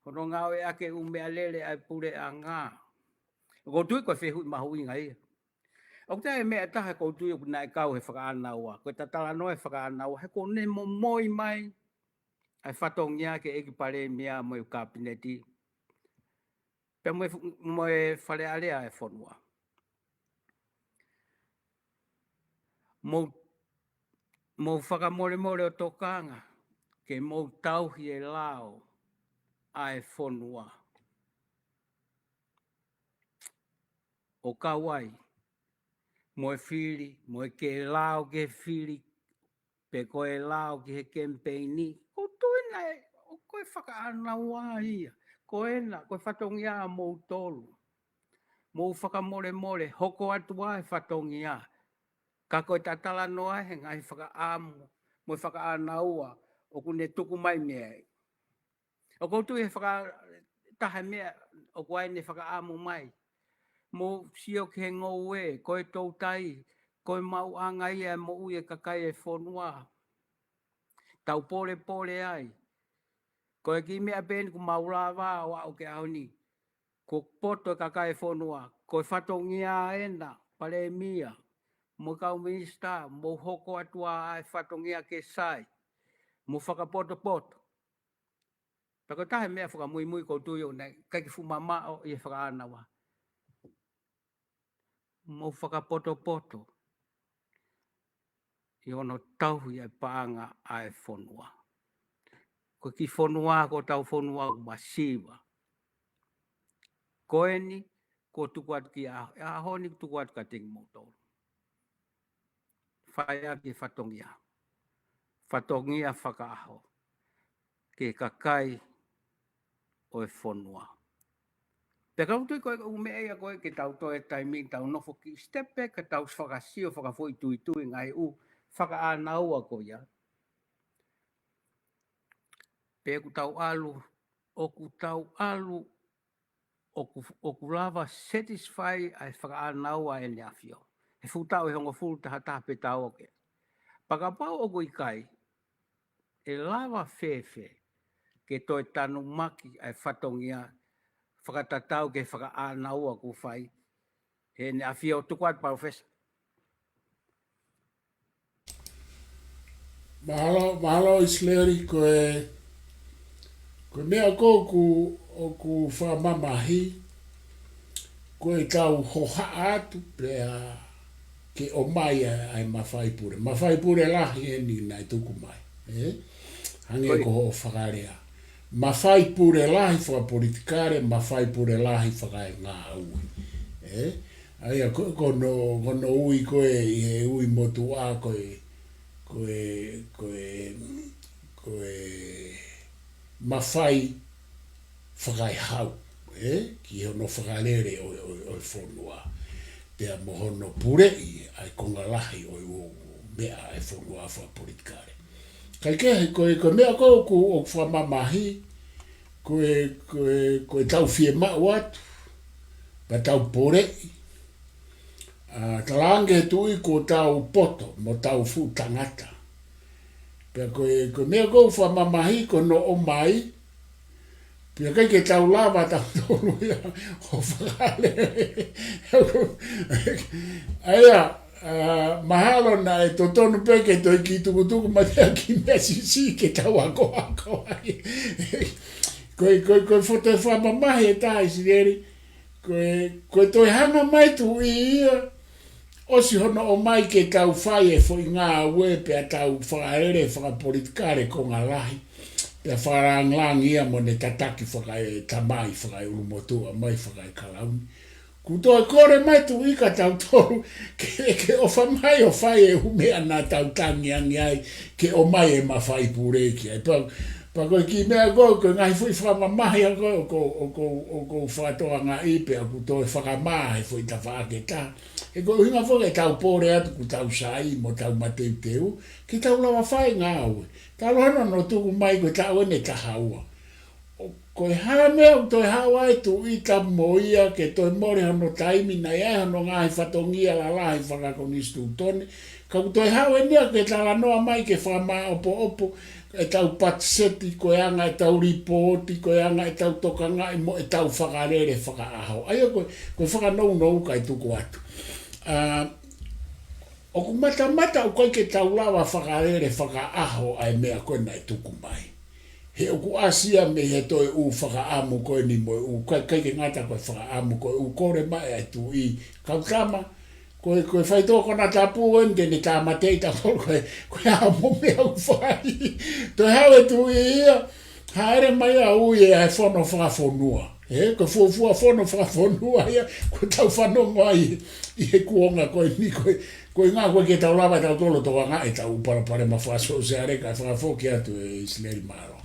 hono ngāueʻaki e ʻū meʻalele ʻa e puleʻanga. ʻOku ou tui ko e fehuʻi mahuʻinga ia. ʻOku ʻi ai e meʻa ʻe taha ʻoku ou tui ʻoku nau kau he fakaʻānaua. Ko ʻeta talanoa he fakaʻānaua, he kuo ne momoi mai ʻa e fatongia ki he ʻEiki Palēmia mo e Kapineti, pea mo e fu-, mo e Fale Alea ʻo e fonua. Mou, mou fakamolemole ʻo tokanga ke mou tauhi e lao ʻa e fonua. ʻO kau ai mo e fili, mo e ke lao ke fili, pe ko e lao ki he kemipeini, ʻoku ou tui naʻe, ʻoku ko e fakaʻānaua ia. Ko ena, ko e fatongia ʻa moutolu. Mou fakamolemole, hoko atu ʻa e fatongia. Ka ko ʻeta talanoa he ngaahi fakaʻamu mo e fakaʻānaua ʻoku ne tuku mai mei ai. ʻOku ou tui he faka-, taha e meʻa ʻoku ʻi ai ʻene fakaʻamu mai. Mou sio ki he ngoue, ko e toutai, ko e maʻuʻanga ia e moʻui e kakai e fonua. Tau polepole ai. Ko e kiʻi meʻa pē eni kuo mau lava ʻo aʻu ki he ʻaho ni. Kuo poto e kakai e fonua. Ko e fatongia ena, Palēmia, mo e kau minisitā, mou hoko atu ʻa e fatongia ke sai. Mou fakapotopoto. Pea ko e taha e meʻa fakamuimui ʻoku ou tui ʻoku ʻikai ke fuʻu mamaʻo ʻi he fakaʻānaua. mou fakapotopoto ʻi hono tauhi ʻa e paʻanga ʻa e fonua. Ko e kiʻi fonua, ko hotau fonua ʻoku masiva. Ko eni, ko e tuku atu ki he ʻaho, ʻaho ni tuku atu kiate kimoutolu. Fai ʻaki e fatongia. Fatongia fakaʻaho ki he kakai ʻo e fonua. Pea ka u tui ko e ʻū meʻa ia ko ē ke tau toe taimi tau nofo kiʻi step back ka tau fakasio fakafoʻituitui ngaahi ʻū fakaʻānaua ko ia. Pea ʻoku tau ʻalu, ʻoku tau ʻalu, ʻoku, ʻoku lava satisfy ʻa e fakaʻānaua ʻEne ʻAfio. He fuʻu taʻu ʻe hongofulu tahataha pē tau oke. Pea kapau ʻoku ʻikai, ʻe lava fēfē ke toe tanumaki ʻa e fatongia fakatatau ki he fakaʻānaua ʻoku fai ʻEne ʻAfio? Tuku atu, Palōfesa. Mahalo, mahalo ʻIsileli, ko e, ko e meʻa ʻoku, ʻoku fakamamahi, ko ʻetau hohaʻa atu pea ke ʻomai ʻa e, ʻa e mafai pule. Mafai pule lahi eni naʻe tuku mai, ē? Hangē ko hoʻo fakalea. Mafai pule lahi fakapolitikale, mafai pule lahi fakaengāue. Ē? ʻA ia ko, ko hono, ko hono ui ko ē ʻi he ui motuʻa ko e, ko e, ko e, ko e mafai fakaehau, ē? Ki hono fakalele ʻo, ʻo, ʻo e fonua. Pea mo hono puleʻi ʻa e konga lahi ʻo e ʻū meʻa ʻa e fonua fakapolitikale. Kaikehe, ko e, ko e meʻa ko ē ʻoku, ʻoku fakamamahi, ko e, ko e, ko ʻetau fiemaʻu atu, pea tau puleʻi, ʻa, talaange he tuʻi ko hotau poto, mo hotau fuʻu tangata. Pea ko e, ko e meʻa ko ē ʻoku fakamamahi, ko hono ʻomai, pea ʻikai ke tau lava tautolu ia ʻo fakalele. ʻA ia, ʻa, mahalo naʻe totonu pē ke toe kiʻi tukutuku mai ha kiʻi meʻa siʻisiʻi ke tau akoako ai. Ko e, ko e, ko e foto ʻe fakamamahi ʻe taha, ʻIsileli, ko e, ko e toe hanga mai tuʻi ia, ʻosi hono ʻomai ke tau fai e foʻi ngāue pea tau fakalele fakapolitikale konga lahi, pea fakalāngilangi ia mo ʻene tataki fakaetamai, fakaeʻulumotuʻa mai, fakaekalauni. Kuo toe kole mai tuʻi kia tautolu ke, ke ʻofa mai ʻo fai e ʻū meʻa naʻa tau tangiangi ai ke ʻomai e mafai pule ki ai. Pea, pea ko e kiʻi meʻa ko ē, ko e ngaahi foʻi fakamamahi ʻa ko ē ʻoku, ʻoku, ʻoku fakatokangaʻi pea ʻoku toe fakamā he foʻi tafaʻaki ʻe taha. He ko e ʻuhinga foki ʻetau pole atu kuo tau sai mo tau mateuteu ke tau lava fai e ngāue. Talu hono tuku mai ko e taʻu eni ʻe taha ua. ʻO, ko e hā e meʻa ʻoku toe haʻu ai e tuʻi tapu mo ia ke toe mole hono taimi, naʻe ʻi ai hono ngaahi fatongia lalahi fakakonisitūtone, ka ʻoku toe haʻu eni ia ke talanoa mai ke fakamāʻopoʻopo ʻetau patiseti, ko e anga ʻetau lipooti, ko e anga ʻetau tokangaʻi mo ʻetau fakalele fakaʻaho. ʻA ia ko e, ko e fakanounou kae tuku atu. ʻA, ʻoku matamata ʻoku ʻikai ke tau lava fakalele fakaʻaho ʻa e meʻa ko ē naʻe tuku mai. He ʻoku ʻasi ia mei he toe ʻū fakaʻamu ko eni mo e ʻū, ʻikai, ʻikai ke ngata ko e fakaʻamu, ko e ʻū kole mai ʻa e tuʻi, kau tama, ko e, ko e faitoʻo konatapu eni te ne tāmateʻi tautolu ko e, ko e hā mo e meʻa ʻoku fai. Toe haʻu e tuʻi ia, hāʻele mai ʻo ui ʻa e fono fakafonua. Ē, ko e fuofua fono fakafonua ia, ko ʻetau fanongo ai ʻi he kuonga ko eni ko e, ko e ʻuhinga ʻoku ʻikai ke tau lava tautolu ʻo tokangaʻi ʻetau palopalema fakasōsiale kae fakafoki atu ʻe ʻIsileli, mālō.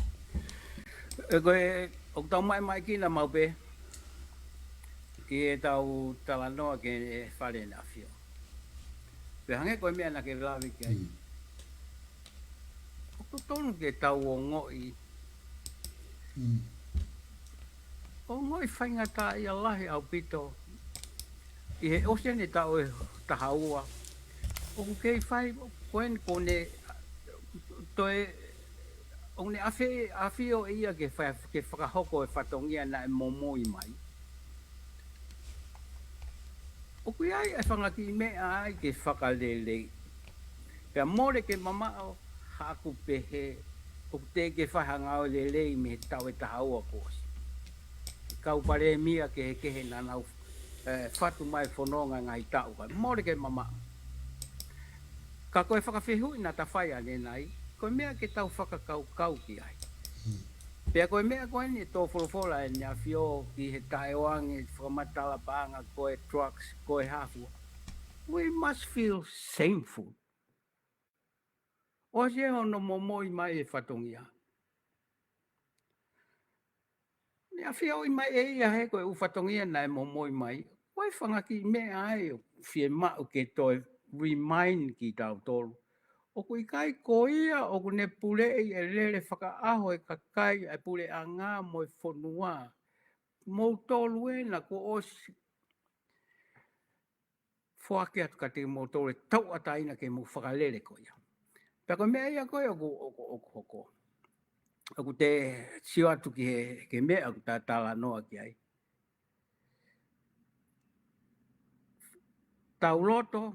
Ē, ko e, ʻoku tau maʻimaʻi kinautolu pē ʻi heʻetau talanoa ki he Fale ʻEne ʻAfio. Pea hangē ko e meʻa naʻa ke lave ki ai. Mm. ʻOku totonu ke tau ongoʻi. Mm. Ongoʻi faingataʻaʻia lahi ʻaupito ʻi he ʻosi eni e taʻu ʻe taha ua. ʻOku kei fai ko eni ko ʻene toe, ʻoku ne ʻafe-, ʻafio ʻe ia ke fa-, ke fakahoko e fatongia naʻe momoi mai. ʻOku ʻi ai e fanga kiʻi meʻa ai ke fakalelei. Pea mole ke mamaʻo haʻaku pehē, ʻoku teʻeki ke fai ha ngāue lelei mei he taʻu ʻe taha ua kuo ʻosi. Kau palēmia kehekehe naʻa nau ē, fatu mai fononga ngaahi taʻu ka mole ke mamaʻo. Ka ko e fakafehuʻi naʻa ta fai ʻanenai, ko e meʻa ke tau fakakaukau ki ai. Pea ko e meʻa ko eni ʻe tō folofola ʻEne ʻAfio ki he taʻeʻoange fakamatala paʻanga ko e drugs, ko e hā fua. We must feel shameful. ʻOsi ē hono momoi mai e fatongia. Ne ʻafioʻi mai ʻe ia he ko e ʻū fatongia naʻe momoi mai. Ko e fanga kiʻi meʻa ai ʻoku fiemaʻu ke toe remind kitautolu. ʻOku ʻikai ko ia ʻoku ne puleʻi e lele fakaʻaho e kakai ʻa e puleʻanga mo e fonua. Moutolu ena kuo ʻosi foaki atu kiate kimoutolu e tauʻatāina ke mou fakalele ko ia. Pea ko e meʻa ia ko ē ʻoku, ʻoku, ʻoku hoko. ʻOku te sio atu ki he, ki he meʻa ʻoku ta talanoa ki ai. Tau loto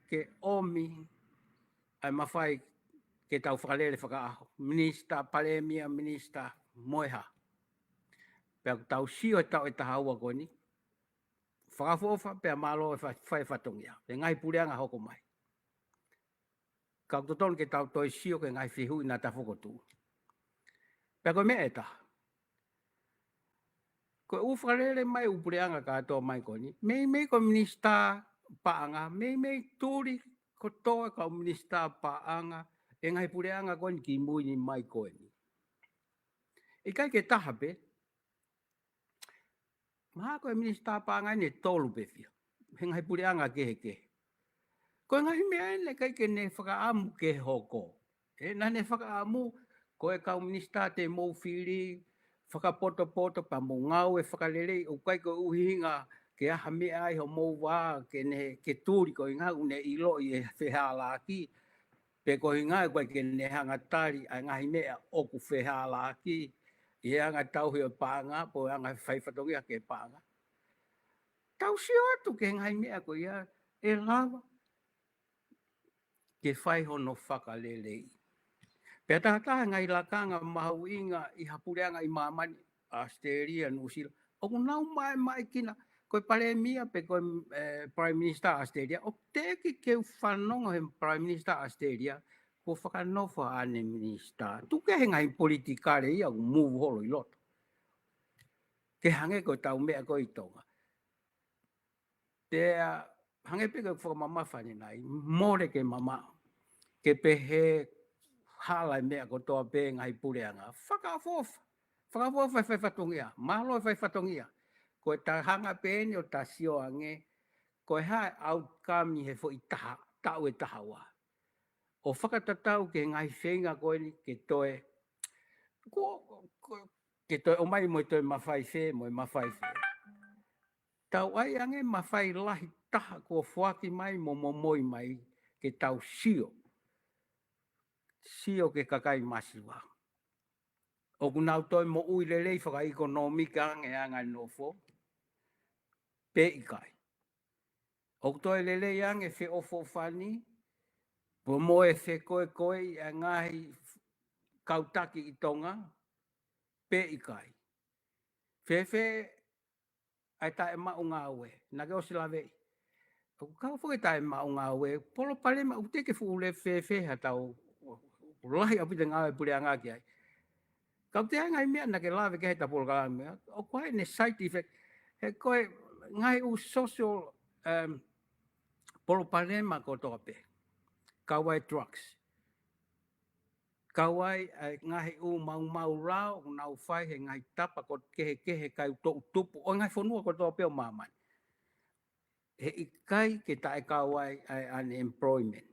ke ʻomi ʻa e mafai ke tau fakalele fakaʻaho. Minisitā, palēmia, minisitā, mo e hā. Pea ʻoku tau sio he taʻu ʻe taha ua ko eni. Fakaʻofoʻofa pea mālō e fa-, fai fatongia. He ngaahi puleʻanga hoko mai. Ka ʻoku totonu ke tau toe sio ki he ngaahi fehuʻi naʻa ta fokotuʻu. Pea ko e meʻa ʻe taha. Ko e ʻū fakalele mai ʻū puleʻanga kātoa mai ko eni. Meimei ko e minisitā paʻanga. Meimei tuli kotoa e kau minisitā paʻanga. E ngaahi puleʻanga ko eni kimui ni mai ko eni. ʻIkai ke taha pē. Mahalo ko e minisitā paʻanga eni ʻe tolu pē fiha. He ngaahi puleʻanga kehekehe. Ko e ngaahi meʻa eni ʻikai ke ne fakaʻamu ke hoko. ʻE, naʻa ne fakaʻamu, ko e kau minisitā te mou fili, fakapotopoto pea mou ngāue fakalelei, ʻoku ʻikai ko e ʻuhinga ke ʻi ai ha meʻa ʻi homou vā, ke ne, ke tuli ko e ʻuhinga ʻoku ne ʻiloʻi e fehālaaki, pe ko e ʻuhinga ʻoku ʻikai ke ne hanga tali ʻa e ngaahi meʻa ʻoku fehālaaki, ʻi he anga tauhi ʻo e paʻanga, pe anga fai fatongia ki he paʻanga. Tau sio atu ki he ngaahi meʻa ko ia, ʻe lava ke fai hono fakalelei. Pea taha taha ngaahi lakanga mahuʻinga ʻi ha puleʻanga ʻi māmani, ʻAositelēlia, Nuʻusila. ʻOku nau maʻemaʻekina, ko e palēmia pe ko e, ē, Prime Minister ʻAositelēlia. ʻOku teʻeki ke u fanongo he Prime Minister ʻAositelēlia, kuo fakanofo ʻa ʻene minisitā. Tuku kehe he ngaahi politikale ia ʻoku move holo ʻi loto. Ke hangē ko e tau meʻa ko ē ʻi Tonga. Pea hangē pē ko e fakamamafa ʻanenai, mole ke mamaʻo. Ke pehē hala e meʻa kotoa pē ngaahi puleʻanga. Fakaʻofoʻofa. Fakaʻofoʻofa e fai fatongia. Mālō e fai fatongia. Ko e ta hanga pē eni ʻo ta sio ange. Ko e hā e outcome ʻi he foʻi taha, taʻu ʻe taha ua. ʻO fakatatau ki he ngaahi feinga ko eni ke toe. Ko, ko, ke toe ʻomai mo e toe mafai fē, mo e mafai fē. Tau ʻai ange mafai lahi taha kuo foaki mai mo momoi mai ke tau sio. Sio ki he kakai masiva. ʻOku nau toe moʻui lelei fakaʻekonōmika ange anga e nofo. Pe ʻikai. ʻOku toe lelei ange feʻofoʻofani. Pea mo e fekoekoeʻi ʻa e ngaahi kau taki ʻi Tonga. Pe ʻikai. Fēfē ʻa e taʻemaʻu ngāue, naʻa ke ʻosi laveʻi. ʻOku kau foki e taʻemaʻu ngāue, palopalema ʻoku teʻeki ke fuʻu lele fēfē ha tau, ʻoku lahi ʻaupito e ngāue puleʻanga ki ai. Ka ʻoku ʻi ai e ngaahi meʻa naʻa ke lave ki ai he ta polokalama, ʻoku ʻi ai ʻene side effect, he ko e ngaahi ʻū social, um, palopalema kotoa pē. Kau ai e drugs. Kau ai ʻa e ngaahi ʻū maumau lao, ʻoku nau fai he ngaahi tapa ko ē kehekehe kae toʻutupu, ʻo e ngaahi fonua kotoa pē ʻo māmani. He ʻikai ke taʻekau ai ʻa e unemployment.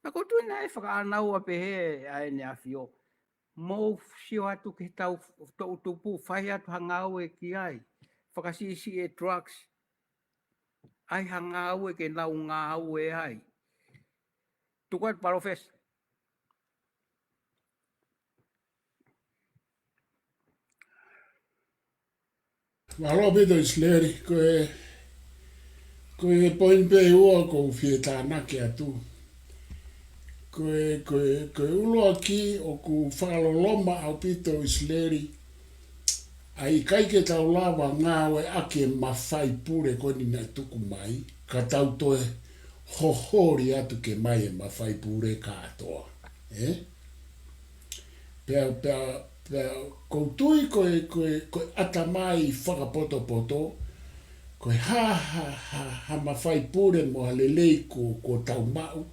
Naʻa ko e tuʻu naʻe fakaʻānaua pehē ʻa ʻEne ʻAfio. Mou sio atu ki he tau toʻutupu, fai atu ha ngāue ki ai. Fakasiʻisiʻi e drugs. ʻAi ha ngāue ke nau ngāue ai. Tuku atu Palōfesa. Mālō ʻaupito ʻIsileli, ko e, ko e poini pē ʻe ua ʻoku ou fie tānaki atu. Ko e, ko e, ko e ʻuluaki ʻoku fakaloloma ʻaupito ʻIsileli, ʻa e ʻikai ke tau lava ngāueʻaki e mafai pule ko eni naʻe tuku mai, ka tau toe hoholi atu ke ʻomai e mafai pule kātoa. Ē? Pea, pea, pea, ʻoku ou tui ko e, ko e, ko e ʻatamai fakapotopoto, ko e hā, hā, hā, hā mafai pule mo ha lelei ko, ko tau maʻu,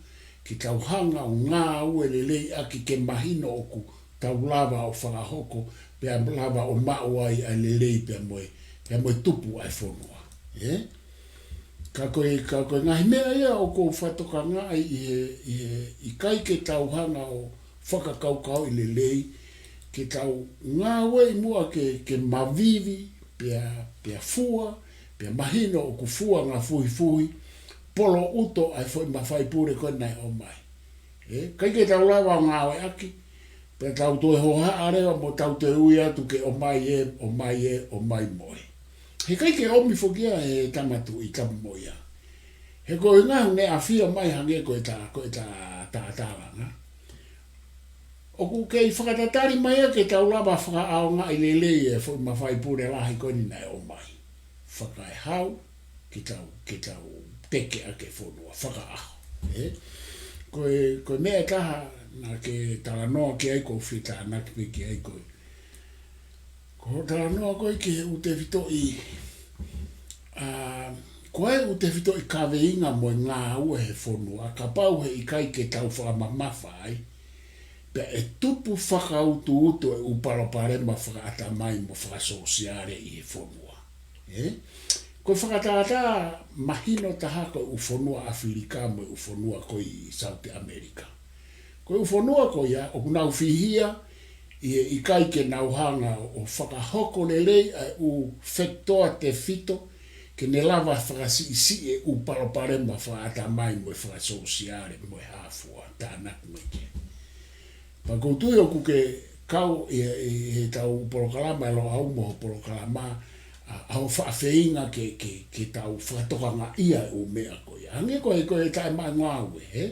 ke tau hanga ʻo ngāue lelei ʻaki ke mahino ʻoku tau lava ʻo fakahoko, pea lava ʻo maʻu ai ʻa e lelei pea mo e, pea mo e tupu ʻa e fonua. Ē? Ka ko e, ka ko e ngaahi meʻa ia ʻoku ou fakatokangaʻi ʻi he, ʻi he ʻikai ke tau hanga ʻo fakakaukauʻi lelei, ke tau ngāueʻi muʻa ke, ke mavivi, pea, pea fua, pea mahino ʻoku fua ngā fuhifuhi, poloʻuto ʻa e foʻi mafai pule ko ē naʻe ʻomai. Ē, ʻikai ke tau lava ʻo ngāueʻaki, pea tau toe hohaʻa leva mo tau toe ui atu ke ʻomai ē, ʻomai ē, ʻomai mo ē. He ʻikai ke ʻomi foki ia he tama tuʻi tapu mo ia. He ko e ngaahi ʻEne ʻAfio mai hangē ko e tā, ko e tā, tā tālanga. ʻOku kei fakatatali mai ia ke tau lava fakaʻaongaʻi lelei e foʻi mafai pule lahi ko eni naʻe ʻomai. Fakaehau, ke tau, ke tau teke ʻaki e fonua, fakaʻaho. Ē? Ko e, ko e meʻa ʻe taha naʻa ke talanoa ki ai, ʻoku ou fie tānaki pē ki ai ko e. Ko hoʻo talanoa ko ē ki he ʻū tefitoʻi, ā, ko e ʻū tefitoʻi kaveinga mo e ngāue he fonua, kapau he ʻikai ke tau fakamamafa ai, pea ʻe tupu fakautuutu e ʻū palopalema fakaʻatamai mo fakasōsiale ʻi he fonua. Ē? Ko e fakatātā mahino taha ko e ʻū fonua ʻAfilika mo e ʻū fonua ko ē ʻi South America. Ko e ʻū fonua ko ia, ʻoku nau fihia, ʻi he ʻikai ke nau hanga ʻo fakahoko lelei ʻa e ʻū fekitoa tefito, ke ne lava fakasiʻisiʻi e ʻū palopalema fakaʻatamai mo e fakasōsiale mo e hā fua, tānaki mai ki ai. Pea ʻoku ou tui ʻoku ke kau ʻi, ʻi, ʻi heʻetau polokalama, ʻa Loʻau mo hoʻo polokalama, ʻa, ʻa hoʻo faʻa feinga ke, ke, ke tau fakatokangaʻia e ʻū meʻa ko ia. Hangē ko e, ko e taʻemaʻungāue, ē?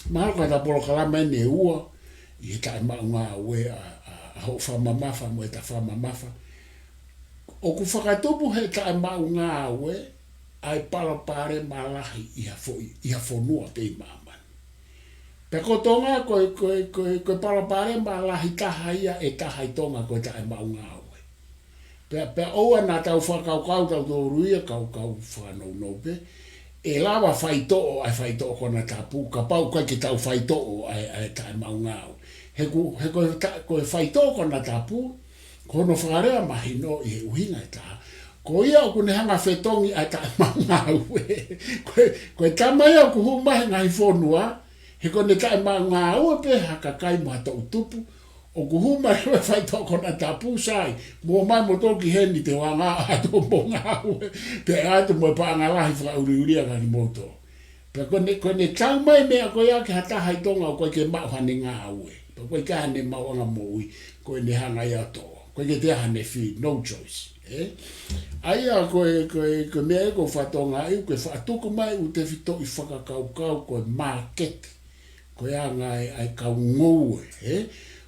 Mahalo ko ʻeta polokalama eni ʻe ua, ʻi he taʻemaʻungāue ʻa, ʻa, ʻa hoʻo fakamamafa mo ʻeta fakamamafa. ʻOku fakatupu he taʻemaʻungāue ʻa e palopalema lahi ʻi ha foʻi, ʻi ha fonua pē ʻi māmani. Pea ko Tonga ko e, ko e, ko e, ko e palopalema lahi taha ia ʻe taha ʻi Tonga ko e taʻemaʻungāue. Pea, pea ʻoua naʻa tau fakakaukau tautolu ia kau, kau fakanounou pē. ʻE lava faitoʻo ʻa e faitoʻo konatapu, kapau ʻikai ke tau faitoʻo ʻa e, ʻa e taʻemaʻungāue. He ko, he ko e ta-, ko e faitoʻo konatapu, ko hono fakalea mahino ʻi he ʻuhinga ʻe taha. Ko ia ʻoku ne hanga fetongi ʻa e taʻemaʻungāue. Ko e, ko e tama ia ʻoku hū mai he ngaahi fonua, he ko ʻene taʻemaʻungāue pē ha kakai mo ha toʻutupu, ʻoku hū mai he faitoʻo konatapu sai, mou ō mai moutolu ki heni te u hanga ʻo ʻoatu mo ngāue, pea ʻoatu mo e paʻanga lahi fakaʻuliʻulia kia kimoutolu. Pea ko ʻene, ko ʻene tau mai meʻa ko ia ki ha taha ʻi Tonga ʻoku ʻikai ke maʻu haʻane ngāue. Pea ʻoku ʻikai ke ʻi ai haʻane maʻuʻanga moʻui, ko ʻene hanga ia ʻo toʻo. ʻOku ʻikai ke toe ʻi ai haʻane fee, no choice. Ē? ʻA ia ko e, ko e, ko e meʻa ē ʻoku ou fakatokangaʻi, ʻoku ke faʻa tuku mai e ʻū tefitoʻi fakakaukau ko e māketi. Ko e anga ʻa e, ʻa e kau ngoue, ē?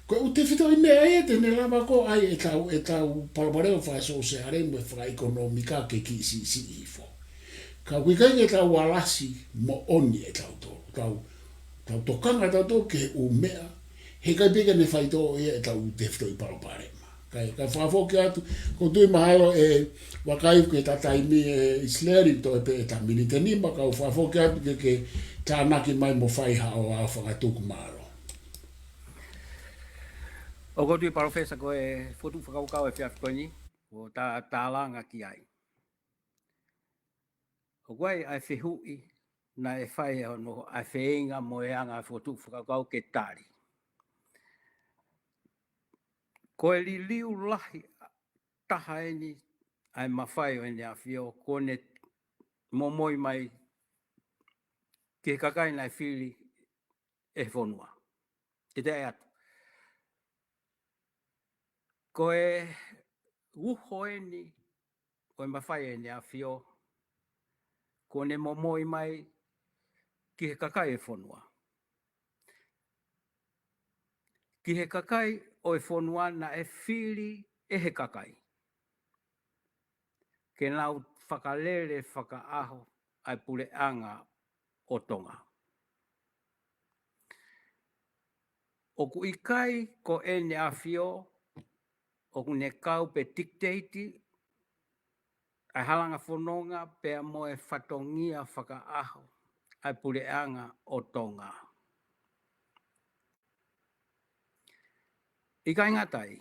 Ko e ʻū tefitoʻi meʻa ia te ne lava ʻo ʻai ʻetau, ʻetau palopalema fakasōsiale mo e fakaʻekonōmika ke kiʻi siʻisiʻi hifo. Ka ʻoku ʻikai ke tau alasi moʻoni ʻe tautolu. Tau, tau tokanga tautolu ki he ʻū meʻa, he ʻikai pē ke ne faitoʻo ia ʻetau tefitoʻi palopalema. Kae, kae fakafoki atu, ʻoku ou tui mahalo ʻe vakai ki heʻeta taimi ʻe ʻIsileli toe pē ʻeta miniti ʻe nima, kau fakafoki atu ke, ke tānaki mai mo fai haʻo, haʻo fakatuku, mālō. ʻOku ou tui Palōfesa ko e fokotuʻu fakakaukau ʻo e efiafi ko eni, ʻoku ta-, tālanga ki ai. ʻOku ʻi ai ʻa e fehuʻi naʻe fai ʻe hono ʻa e feinga mo e anga ʻa e fokotuʻu fakakaukau ke tali. Ko e liliu lahi taha eni ʻa e mafai ʻo ʻEne ʻAfio, ko ʻene momoi mai ki he kakai naʻe fili ʻe he fonua. Te te ʻai atu. Ko e uho eni ʻo e mafai ʻo ʻEne ʻAfio, ko ʻene momoi mai ki he kakai ʻo e fonua. Ki he kakai ʻo e fonua naʻe fili ʻe he kakai. ke nau fakalele fakaʻaho ʻa e puleʻanga ʻo Tonga. ʻOku ʻikai ko ʻEne ʻAfio ʻoku ne kau pe dictate ʻa e halanga fononga pea mo e fatongia fakaʻaho ʻa e puleʻanga ʻo Tonga. ʻIkai ngata ai,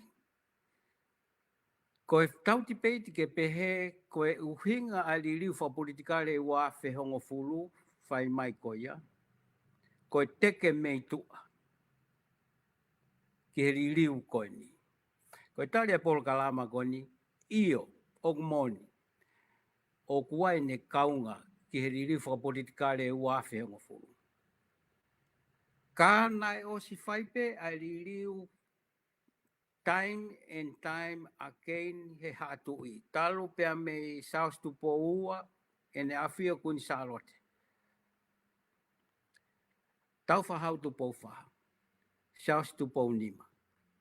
ko e tau tipeiti ke pehē ko e ʻuhinga ʻa e liliu fakapolitikale ua afe hongofulu fai mai ko ia, ko e teke mei tuʻa ki he liliu ko eni. Ko e tali ʻa e polokalama ko eni, ʻio, ʻoku moʻoni, ʻoku ʻi ai ʻene kaunga ki he liliu fakapolitikale ua afe hongofulu. Ka naʻe ʻosi fai pē ʻa e liliu time and time again he Haʻa Tuʻi. Talu pea mei Siaosi Tupou Ua, ʻEne ʻAfio Kuini Sālote. Taufaʻahau Tupou Fā, Siaosi Tupou Nima.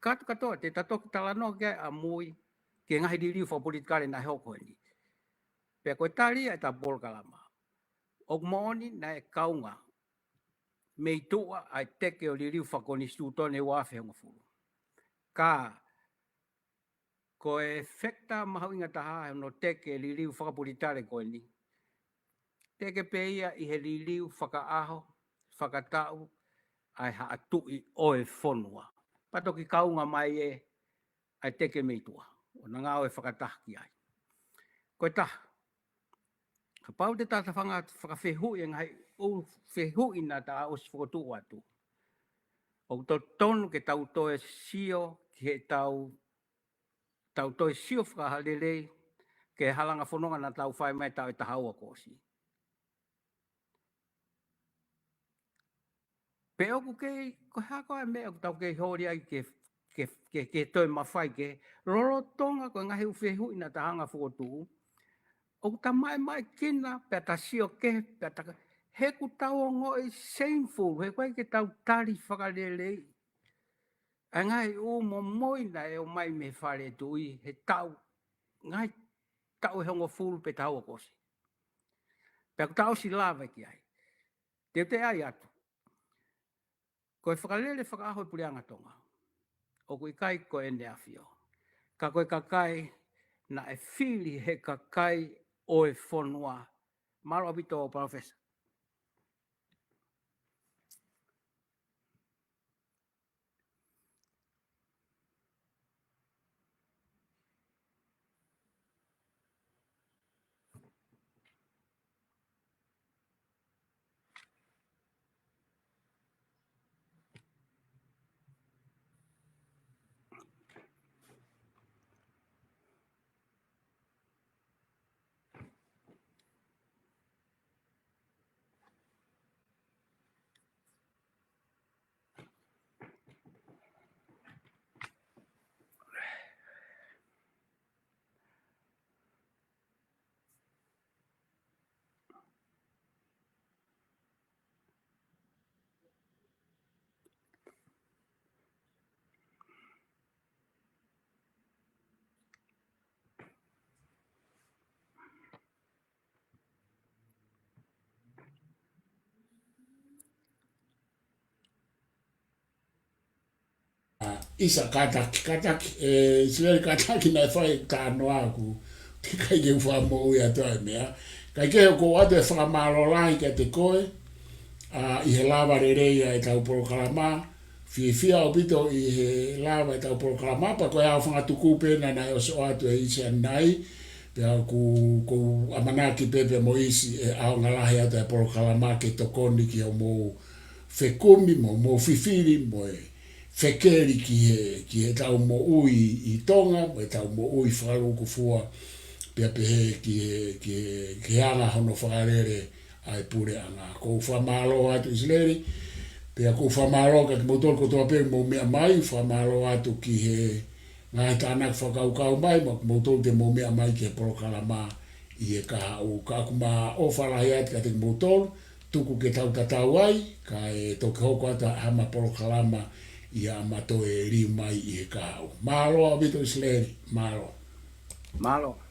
Kātoa kātoa, te ta toki talanoa ki ai ʻamui ki he ngaahi liliu fakapolitikale naʻe hoko eni. Pea ko e tali ʻa e ta polokalama, ʻoku moʻoni naʻe kaunga mei tuʻa ʻa e teke ʻo e liliu fakakonisitūtone ua afe hongofulu. Ka ko e factor mahuʻinga taha hono teke liliu fakapolitikale ko eni, teke pē ia ʻi he liliu fakaʻaho, fakataʻu ʻa e Haʻa Tuʻi ʻo e fonua. Pea toki kaunga mai ē ʻa e teke mei tuʻa, ʻo na ngāue fakataha ki ai. Ko e taha, kapau te ta fanga fakafehuʻi e ngaahi ʻū fehuʻi naʻa ta ʻosi fokotuʻu atu, ʻoku totonu ke tau toe sio ki he tau, tau toe sio fakalelei ki he halanga fononga naʻa tau fai mai taʻu ʻe taha ua kuo ʻosi. Pe ʻoku kei, ko e hā koā e meʻa ʻoku tau kei holi ai ke, ke, ke, ke toe mafai ke, lolotonga ko e ngaahi ʻū fehuʻi naʻa ta hanga fokotuʻu, ʻoku ta maʻemaʻekina, pea ta sio kehe, pea ta, he ʻoku tau ongoʻi shameful, he ʻoku ʻikai ke tau tali fakalelei ʻa e ngaahi ʻū momoi naʻe ō mai mei he Fale Tuʻi he taʻu, ngaahi taʻu ʻe hongofulu pe taha ua kuo ʻosi. Pea ʻoku ta ʻosi lave ki ai. Te u toe ʻai atu, ko e fakalele fakaʻaho ʻo e puleʻanga Tonga, ʻoku ʻikai ko ʻEne ʻAfio, ka ko e kakai naʻe fili he kakai ʻo e fonua. Mālō ʻaupito, Palōfesa. ʻA, ʻisa, kātaki, kātaki, ʻe, ʻIsileli, kātaki, naʻe fai e talanoa ʻaku, teʻeki ai ke u fakamoʻui atu ʻa e meʻa. Kae kehe, ʻoku ou ʻoatu e fakamālō lahi kiate koe, ʻa, ʻi he lava lelei ʻa ʻetau polokalama, fiefia ʻaupito ʻi he lava ʻetau polokalama, pea ko e ʻaho fanga tuku pē naʻa, naʻe ʻosi ʻoatu ʻe ʻIsi ʻanenai, pea ʻoku, ʻoku ou ʻamanaki pē pea mo ʻIsi ʻe ʻaonga lahi atu e polokalama ke tokoni ki hoʻomou fekumi mo, mo fifili mo e fekeli ki he, ki heʻetau moʻui ʻi Tonga, mo ʻetau moʻui fakalūkufua, pea pehē ki he, ki he, ki he anga hono fakalele ʻa e puleʻanga. ʻOku ou fakamālō atu, ʻIsileli, pea ʻoku ou fakamālō kiate kimoutolu kotoa pē mou meʻa mai, fakamālō atu ki he ngaahi tānaki fakakaukau mai, mo kimoutolu te mou meʻa mai ki he polokalama ʻi he kahaʻu. Ka ʻoku ma ʻofa lahi atu kiate kimoutolu, tuku ke tau tatau ai, kae toki hoko atu ʻa e hama polokalama ʻi haʻama toe liliu mai ʻi he kahaʻu. Mālō ʻaupito, ʻIsileli, mālō. Mālō.